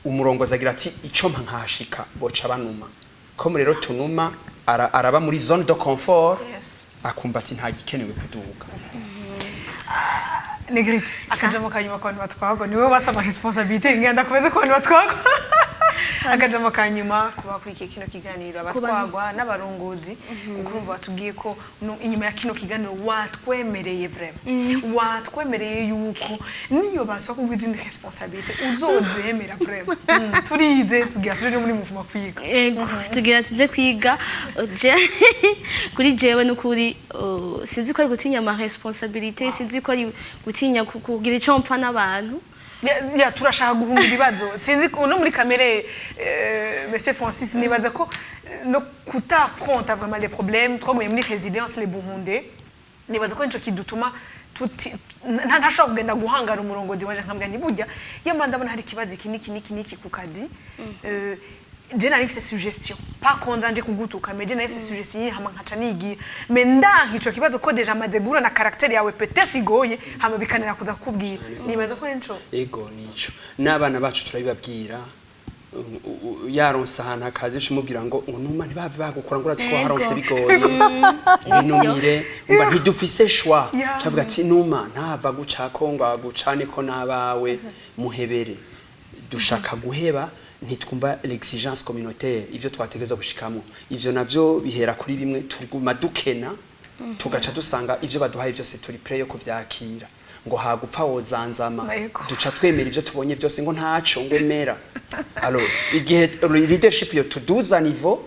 umurongozi agira ati: "Ico mpa nkahashika boca banuma." Ko rero tunuma, araba muri zone de confort, akumva ati: "Nta gikenewe kuduga." Negrite, akajambo kanyuma ku bantu batwagwa. Niwe basaba responsabilité, ngenda komeze ku bantu batwagwa. Akajambo kanyuma ku bakurikiye kino kiganiro, abatwagwa n'abarongozi, kuko urumva batubwiye ko inyuma ya kino kiganiro watwemereye, vraiment watwemereye yuko niyo basaba kuguha izindi responsabilité uzozemera. Vraiment turize, tugira tuje muri mouvement kwiga. Ego, tugira tuje kwiga. Kuri jewe n'ukuri, sinzi ko ari gutinya ama responsabilité, sinzi ko ari gutinya kugira ico mpfa n'abantu. Ya, turashaka guhunga ibibazo. Sinzi ko no muri kamere, monsieur Francis, nibaza ko no kutafronta vraiment les problèmes. Twaguye muri résidence les Burundais, nibaza ko nico kidutuma ntashobora kugenda guhangana umurongozi wanje nkambwira nti: "Burya yamara ndabona hari ikibazo iki niki niki niki ku kazi." Je nari mfise suggestion, pas ko nza nje kugutuka, mais je nari mfise suggestion, hama nkaca nigira, mais ndanka ico kibazo ko déjà maze guhura na caractère yawe, peut-être igoye, hama bikanira kuza kukubwira. Nibaza ko nico. Ego, nico. N'abana bacu turabibabwira. Yaronse ahantu akazi, umubwira ngo numa ntibave bagukora, ngo urazi ko haronse bigoye, binumire, umva ntidufise choix. Cavuga ati numa ntava gucako ngo agucane ko n'abawe muhebere. Dushaka guheba, ntitwumva l'exigence communautaire, ivyo twategereza gushikamo. Ivyo navyo bihera kuri bimwe tuguma dukena, tugaca dusanga ivyo baduhaye byose turi prêt yo kuvyakira, ngo hagupfa wozanzama. Duca twemera ivyo tubonye byose, ngo ntaco, ngo mera. Alors igihe leadership yo tuduza niveau,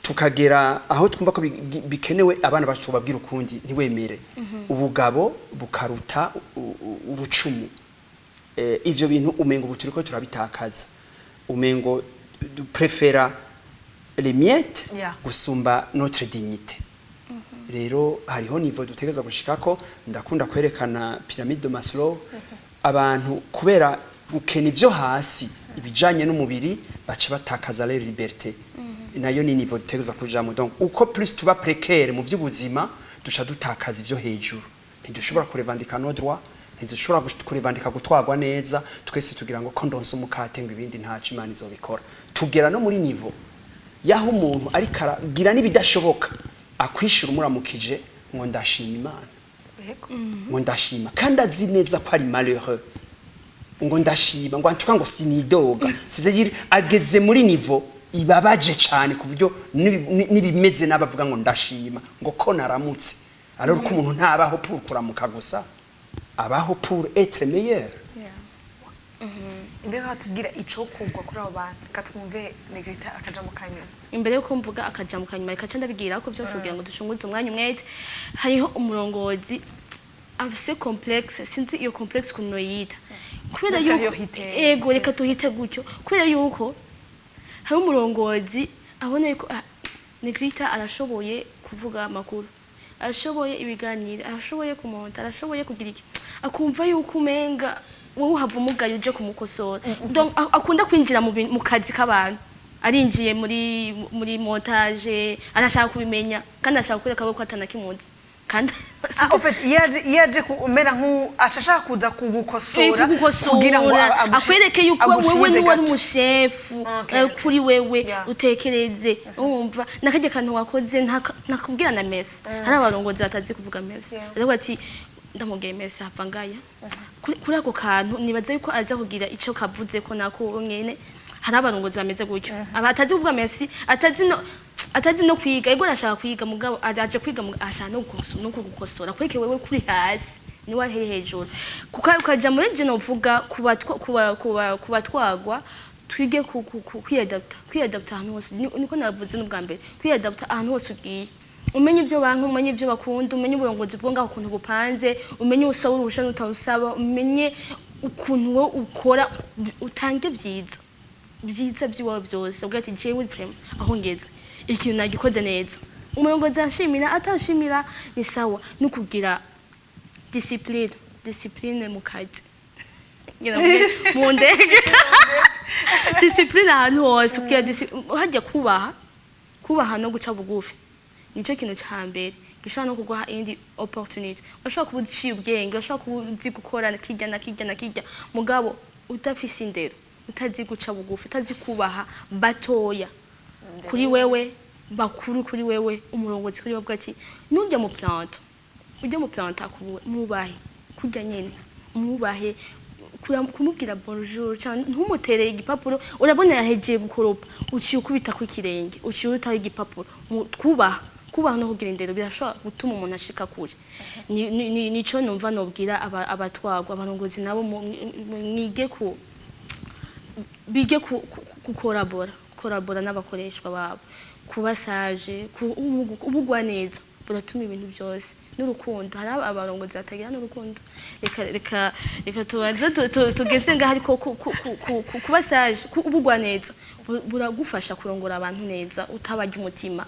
tukagera aho twumva ko bikenewe, abana bacu babwira ukundi: ntiwemere, ubugabo bukaruta urucumu. Ivyo bintu umengo ubu turiko turabitakaza, umengo préféra les miettes gusumba notre dignité. Rero hariho niveau dutegereza gushikako. Ndakunda kwerekana pyramide de Maslow. Abantu kubera gukena ivyo hasi, ibijanye n'umubiri, baca batakaza leur liberté. Nayo ni niveau dutegereza kujamo. Donc uko plus tuba précaire mu vy'ubuzima, duca dutakaza ivyo hejuru. Ntidushobora kurevandika nos droits, ntidushobora kurevandika gutwarwa neza. Twese tugira ngo ko ndonse umukate, ngo ibindi ntaco, Imana izobikora. Tugera no muri niveau yaho umuntu ariko aragira n'ibidashoboka, akwishura umuramukije ngo ndashima Imana, ngo ndashima, kandi azi neza ko ari malheureux, ngo ndashima, ngo antuka, ngo sinidoga. C'est-à-dire ageze muri niveau ibabaje cyane, ku buryo n'ibimeze n'abavuga ngo ndashima, ngo ko naramutse. Alors ko umuntu ntabaho pour kuramuka gusa, abaho pour être meilleur. Mbega tubwira icokorwa kuri abo bantu, reka twumve Negrita akaja mu kanyuma. Imbere yuko mvuga akajambo kanyuma, reka ndabibwira ko byose kugira ngo dushunguze umwanya umwete. Hariho umurongozi afise complexe, sinzi iyo complexe ukuntu noyita, kubera yuko Infériorité. Ego, reka tuhite gutyo, kubera yuko hari umurongozi abona yuko Negrita arashoboye kuvuga amakuru, arashoboye ibiganiro, arashoboye kumonta, arashoboye kugira iki, akumva yuko umenga wowe uhava umugaye uje kumukosora. Donc akunda kwinjira mu kazi k'abantu, arinjiye muri montage, arashaka kubimenya kandi ashaka kwereka ko atanakimuzi kandi. Ah, en fait iyo aje kumera nk'u aca ashaka kuza kugukosora kugukosora kugira ngo akwereke yuko wewe agushinze niwe ari gato. umushefu kuri wewe. Utekereze, wumva nakarya kantu wakoze, ntakubwira na merci. Hari abarongozi batazi kuvuga merci. Aravuga ati ndamubwiye merci, hava ngaya kuri ako kantu. Nibaza yuko aza kugira ico kavuze ko nako nyene. Hari abarongozi bameze gutyo, aba atazi kuvuga merci, atazi no kwiga. Ego, arashaka kwiga, mugabo aje kwiga, ashaka no kugukosora kwereke wewe kuri hasi niwe ari hejuru. Kuko ukaja muri je novuga kubatwagwa, twige kwiyadapta ahantu hose. Niko navuze n'ubwa mbere, kwiyadapta ahantu hose ugiye, umenye ibyo banka, umenye ibyo bakunda, umenye uburongozi bwo ngaho ukuntu bupanze, umenye usaba uruhusha n'utawusaba, umenye ukuntu wowe ukora, utange byiza byiza by'iwawe byose, ubwo ati jewe vraiment aho ngeze ikintu nagikoze neza, umurongozi anshimira atanshimira ni sawa. No kugira discipline mu kazi. Ngira mu ndege, discipline ahantu hose, kugira hajya kubaha no guca bugufi, nicyo kintu cya mbere gishobora no kuguha indi opportunity. Urashobora kuba uciye ubwenge, urashobora kuba uzi gukora kirya na kirya na kirya, mugabo udafise indero, utazi guca bugufi, utazi kubaha batoya kuri wewe, bakuru kuri wewe, umurongozi kuri wewe, ati nujya mu planton, ujya mu planton mubahe kurya nyene, umubahe kumubwira bonjour cyangwa ntumutereye igipapuro. Urabona yahegeye gukoropa, uciye ukubita ku ikirenge, uciye utaho igipapuro. Twubaha, kubaha no kugira indero birashobora gutuma umuntu ashika kure. Nico numva nobwira abatwagwa. Abarongozi nabo mwige ku bige gukorabora, korabora n'abakoreshwa babo, kuba sage, ubugwa neza buratuma ibintu byose n'urukundo. Hari abarongozi batagira n'urukundo. Reka tubanze tugeze ngaho, ariko kuba sage, ubugwa neza buragufasha kurongora abantu neza, utabarya umutima.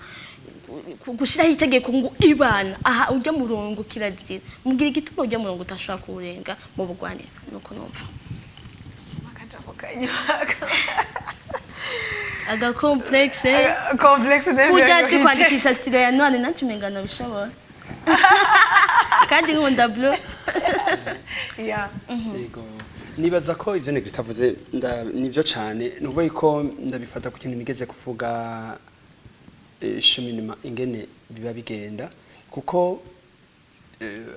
Gushiraho itegeko ngo ibana aha ujya murongo kirazira, mubwira igituma ujya murongo utashobora kuwurenga mu bugwaneza. Nuko numva. Akajambo kanyuma. Aga complexe. Complexe Kurya azi d'infériorité. Kwandikisha stylo ya none, nanje umenga nabishobora, kandi nkunda bleu. Yego. Nibaza ko ibyo Negrita avuze nivyo cane. Nuvuga ko ndabifata ku kintu nigeze kuvuga, cheminement ingene biba bigenda, kuko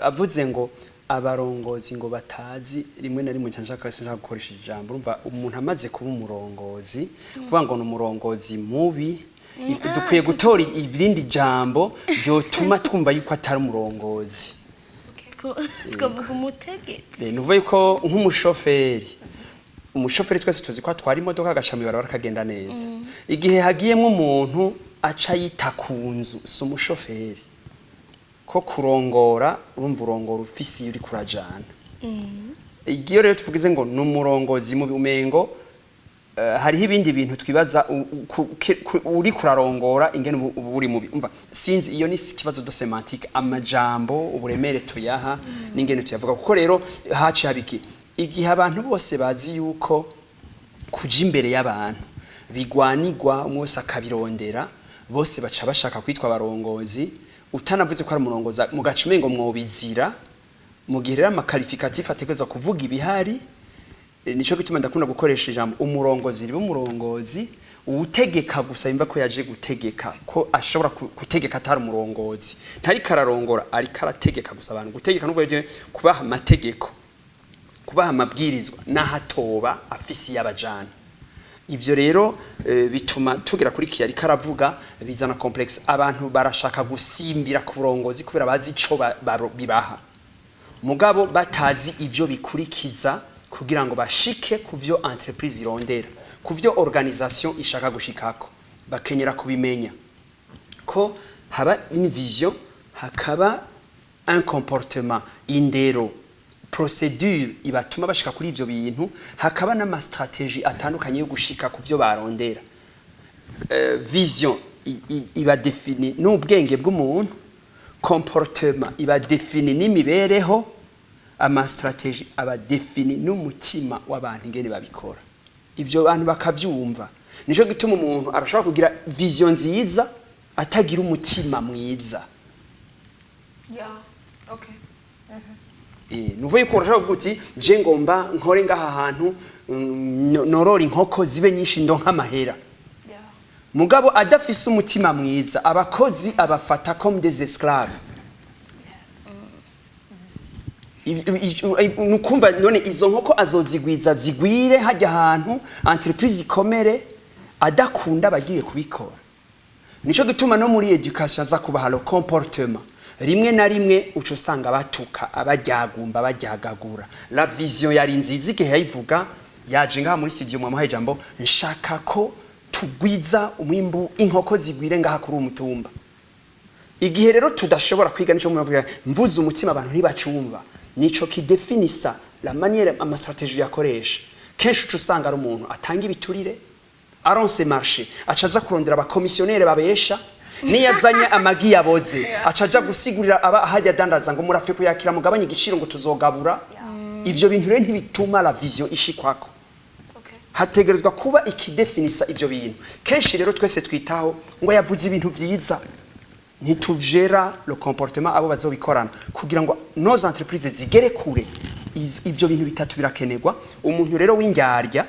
avuze ngo abarongozi ngo batazi, rimwe na rimwe nshaka nshaka gukoresha ijambo, urumva umuntu amaze kuba umurongozi, kuvuga ngo ni umurongozi mubi, dukwiye gutora irindi jambo ryotuma twumva yuko atari umurongozi. Twavuga umutegetsi. Ni ukuvuga yuko nk'umushoferi, umushoferi twese tuzi ko atwara imodoka, agaca mw'ibarabara, akagenda neza. Igihe hagiyemwo umuntu aca yita ku nzu, si umushoferi. Ko kurongora, urumva urongora ufise iyo uriko urajana. Iyo rero tuvugize ngo ni umurongozi mubi, umengo hariho ibindi bintu twibaza uriko urarongora ingene ubu uri mubi. Umva, sinzi, iyo ni ikibazo de sémantique, amajambo, uburemere tuyaha n'ingene tuyavuga. Kuko rero haciye haba iki? Igihe abantu bose bazi yuko kuja imbere y'abantu bigwanigwa, umwe wese akabirondera, bose baca bashaka kwitwa abarongozi. Utanavuze ko ari umurongozi, mugaca umengo mwobizira. Mu gihe rero ama qualificatif ategerezwa kuvuga ibihari. Nico gituma ndakunda gukoresha ijambo umurongozi. Riba umurongozi uwutegeka gusa, yumva ko yaje gutegeka, ko ashobora gutegeka atari umurongozi, ntariko ararongora, ariko arategeka gusa abantu. Gutegeka nukuvuga kubaha amategeko, kubaha amabwirizwa, n'ahatoba afisi y'abajana. Ivyo rero bituma tugera kuri kiya ariko aravuga, bizana complexe. Abantu barashaka gusimbira ku burongozi kubera bazi ico bibaha, mugabo batazi ivyo bikurikiza kugira ngo bashike ku vyo entreprise irondera, ku vyo organisation ishaka gushikako. Bakenyera kubimenya ko haba une vision, hakaba un comportement, indero, procédure ibatuma bashika kuri ivyo bintu, hakaba n'ama stratégie atandukanye yo gushika ku vyo barondera. Vision iba définie n'ubwenge bw'umuntu, comportement iba définie n'imibereho, ama stratégie aba défini n'umutima w'abantu ingene babikora. Ivyo bantu bakavyumva. Nico gituma umuntu arashobora kugira vision nziza atagira umutima mwiza. Yeah. Okay. Nuvuye yuko urashobora kuvuga uti: "Je ngomba nkore ngaha hantu, norora inkoko zibe nyinshi, ndonka amahera." Mugabo adafise umutima mwiza, abakozi abafata comme des esclaves. Nukumva none izo nkoko azozigwiza zigwire hajya ahantu, entreprise ikomere, adakunda abagiye kubikora. Nico gituma no muri éducation aza kubaha le comportement. Rimwe na rimwe uca usanga batuka, abaryagumba, baryagagura. La vision yari nziza igihe yayivuga, yaje ngaha muri studio, mwamuhaye ijambo: "Nshaka ko tugwiza umwimbu, inkoko zigwire ngaha kuri uwo mutumba." Igihe rero tudashobora kwiga, nico muvuga mvuze umutima, abantu ntibacumva. Nico kidefinisa la manière, ama stratégie yakoresha. Kenshi uca usanga ari umuntu atanga ibiturire, aronse marché aca aja kurondera aba commissionnaire babesha. Niyo azanye amagi yaboze, aca aja gusigurira aba ahajya adandaza ngo: "Murapfe kuyakira, mugabanye igiciro", ngo tuzogabura. Ivyo bintu rero ntibituma la vision ishikwako. Hategerezwa kuba ikidefinisa ivyo bintu. Kenshi rero twese twitaho ngo yavuze ibintu vyiza, ntitujera le comportement abo bazobikorana kugira ngo nos entreprises zigere kure. Ivyo bintu bitatu birakenerwa. Umuntu rero w'indyarya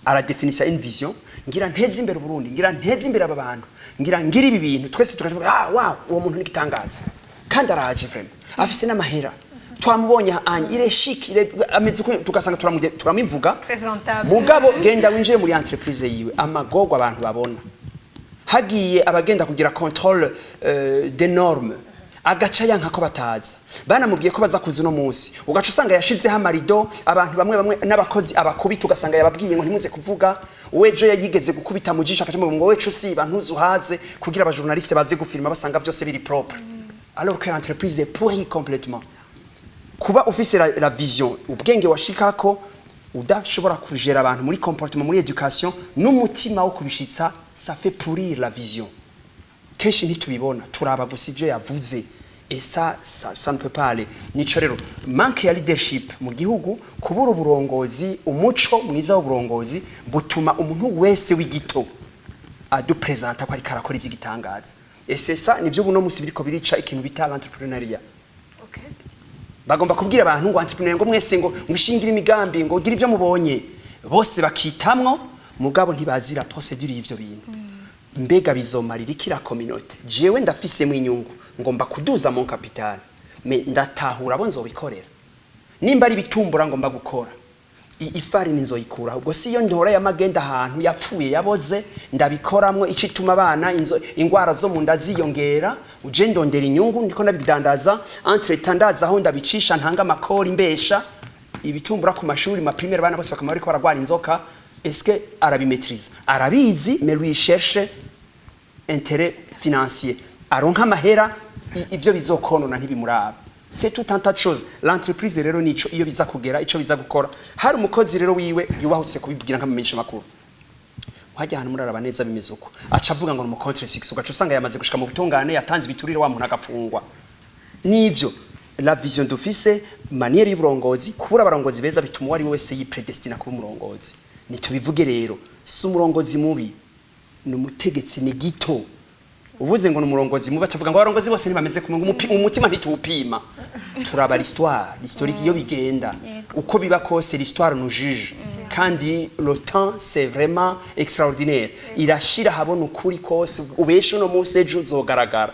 aradefinisa une vision: "Ngira nteze imbere Burundi, ngira nteze imbere aba bantu, ngira ngira ibi bintu." Twese tukavuga: "Ah, wow, uwo muntu ni gitangaza, kandi araje vraiment, afise n'amahera, twamubonye anye, il est chic, il est ameze uko." Tugasanga turamivuga. Présentable. Mugabo genda winjire muri entreprise yiwe, amagorwa abantu babona. Hagiye abagenda kugira contrôle des normes, agaca yanka ko bataza, banamubwiye ko baza kuza uno munsi. Ugaca usanga yashizeho amarido, abantu bamwe bamwe n'abakozi abakubita, ugasanga yababwiye ngo ntimuze kuvuga. Wejo yayigeze gukubita mu jisho, akaca ngo: "Weco siba, ntuzuhaze", kugira aba journaliste baze gufilma basanga vyose biri propre, alors que l'entreprise est pourrie complètement. Kuba ufise la vision, ubwenge washikako, udashobora kujera abantu muri comportement, muri éducation n'umutima wo kubishitsa, ça fait pourrir la vision. Kenshi ntitubibona, turaba gusa ivyo yavuze. Et ça ne peut pas aller. Nico rero manque ya leadership mu gihugu, kubura uburongozi, umuco mwiza w'uburongozi butuma umuntu wese w'igito adupresenta ko ariko arakora ivy'igitangaza. Et c'est ça, nivyo buno musi biriko birica ikintu bita l'entrepreneuriat. Bagomba kubwira abantu ngo entrepreneur, ngo mwese ngo mwishingire imigambi, ngo ugire ibyo mubonye, bose bakitamwo, mugabo ntibazira procédure y'ivyo bintu. Mbega bizomarira iki la communauté? Jewe ndafisemo inyungu, ngomba kuduza mon capital, mais ndatahura abo nzobikorera. Nimba ari bitumbura ngomba gukora, ifarini nzoyikura ubwo si iyo ntora y'amagenda ahantu yapfuye yaboze, ndabikoramwo ico ituma abana ingwara zo mu nda ziyongera. Uje ndondera inyungu, ndiko ndabidandaza, entre temps aho ndabicisha ntanga amakori, mbesha ibitumbura ku mashuri ma primaire, abana bose bakama bariko baragwara inzoka. Est-ce que arabimaîtrise? Arabizi, mais lui cherche intérêt financier, aronka amahera, ivyo bizokonona ntibimuraba. C'est tout un tas de choses. L'entreprise rero nico iyo biza kugera, ico biza gukora, hari umukozi rero wiwe yubahuse kubibwira nk'amenyesha makuru, wajya ahantu muraraba neza bimeze uko, aca avuga ngo ni contre succès, ugaca usanga yamaze gushika mu butungane, yatanze ibiturire, wa muntu agafungwa. Nivyo la vision dufise, manière y'uburongozi, kubura abarongozi beza bituma uwo ari we wese yipredestina kuba umurongozi. Nitubivuge rero, si umurongozi mubi, ni umutegetsi, ni gito. Uvuze ngo ni umurongozi mubi, atavuga ngo abarongozi bose ntibameze kumwe, ngo umutima ntituwupima, turaba l'histoire, l'historique iyo bigenda. Uko biba kose, l'histoire nous juge, kandi le temps, c'est vraiment extraordinaire, irashira habona ukuri kose. Ubeshe uno munsi, ejo uzogaragara.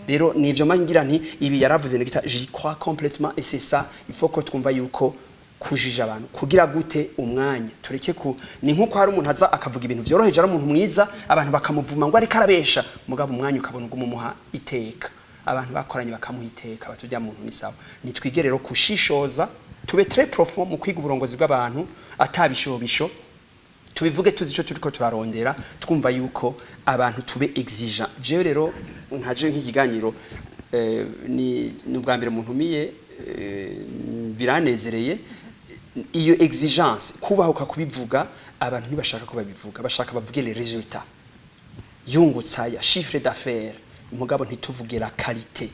Rero nivyo ngira nti ibi yaravuze nigita, j'y crois complètement, et c'est ça, il faut ko twumva yuko kujija abantu kugira gute umwanya tureke ku ni nkuko hari umuntu aza akavuga ibintu vyoroheje, ari umuntu mwiza, abantu bakamuvuma ngo ariko arabesha, mugabo umwanya ukabona uguma iteka, abantu bakoranye bakamuha iteka, batujya muntu ni sawa. Nitwige rero kushishoza, tube très profond mu kwiga uburongozi bw'abantu, atabishobisho, tubivuge tuzi ico turiko turarondera, twumva yuko abantu tube exigent. Jewe rero nkaje nk'ikiganiro, ni ubwa mbere muntumiye, biranezereye. Iyo exigence, kubahuka kubivuga, abantu ntibashaka ko babivuga, bashaka bavuge les résultats, yungutse aya chiffre d'affaires, mugabo ntituvuge la qualité.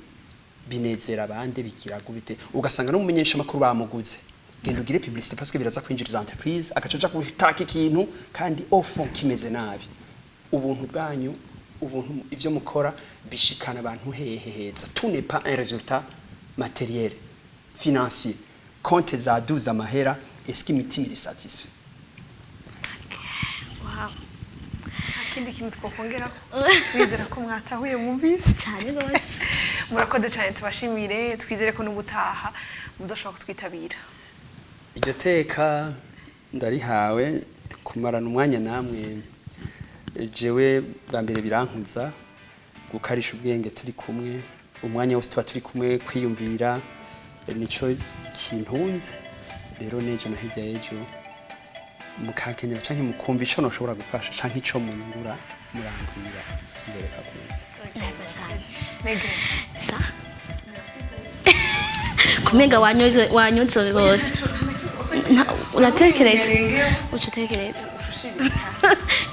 Binezera abandi, bigira gubite, ugasanga no mumenyesha makuru bamuguze, genda ugire publicité parce que biraza kwinjiriza entreprise, agaca aja gutaka ikintu kandi au fond kimeze nabi. Ubuntu bwanyu, ubuntu, ivyo mukora bishikana abantu hehe heza? Tout n'est pas un résultat matériel, financier, compte zaduza amahera. Est-ce que imitima iri satisfait? Wow. Nta kindi kintu twakongeraho, twizera ko mwatahuye, mwumvise. Cyane rwose. Murakoze cyane, tubashimire, twizere ko n'ubutaha muzoshobora kutwitabira. Iryo teka ndarihawe, kumarana umwanya namwe jewe bwa mbere birankuza gukarisha ubwenge turi kumwe, umwanya wose tuba turi kumwe, kwiyumvira nico kintunze. Rero n'ejo na hirya y'ejo mukankenera canke mukumva ico noshobora gufasha canke ico munyungura, murambwira, sinzoreka kuza. Yego cyane. Negre. Sa kumenga wanyoze, wanyuze rwose. Uratekereza, uca utekereza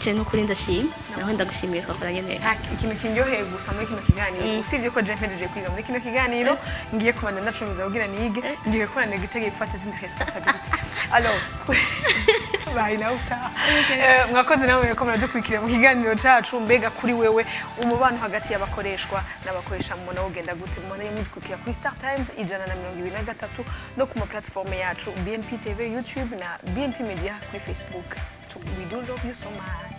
je nukuri ndashima, naho ndagushimiye, twakoranye neza. Nta ikintu kindyoheye gusa muri kino kiganiro, usibye ko je mpejeje kwiga muri kino kiganiro, ngiye kubanda ndacuruza kugira nige, ngiye kubona Negre itegiye gufata izindi responsabilité. Alors, bye, nawe utaha. Mwakoze namwe ko muradukurikira mu kiganiro cacu. Mbega kuri wewe, umubano hagati y'abakoreshwa n'abakoresha mubona wogenda gute? Mubona mudukurikira kuri Star Times 123 no ku ma plateforme yacu, BNP TV YouTube na BNP Media kuri Facebook. We do love you so much.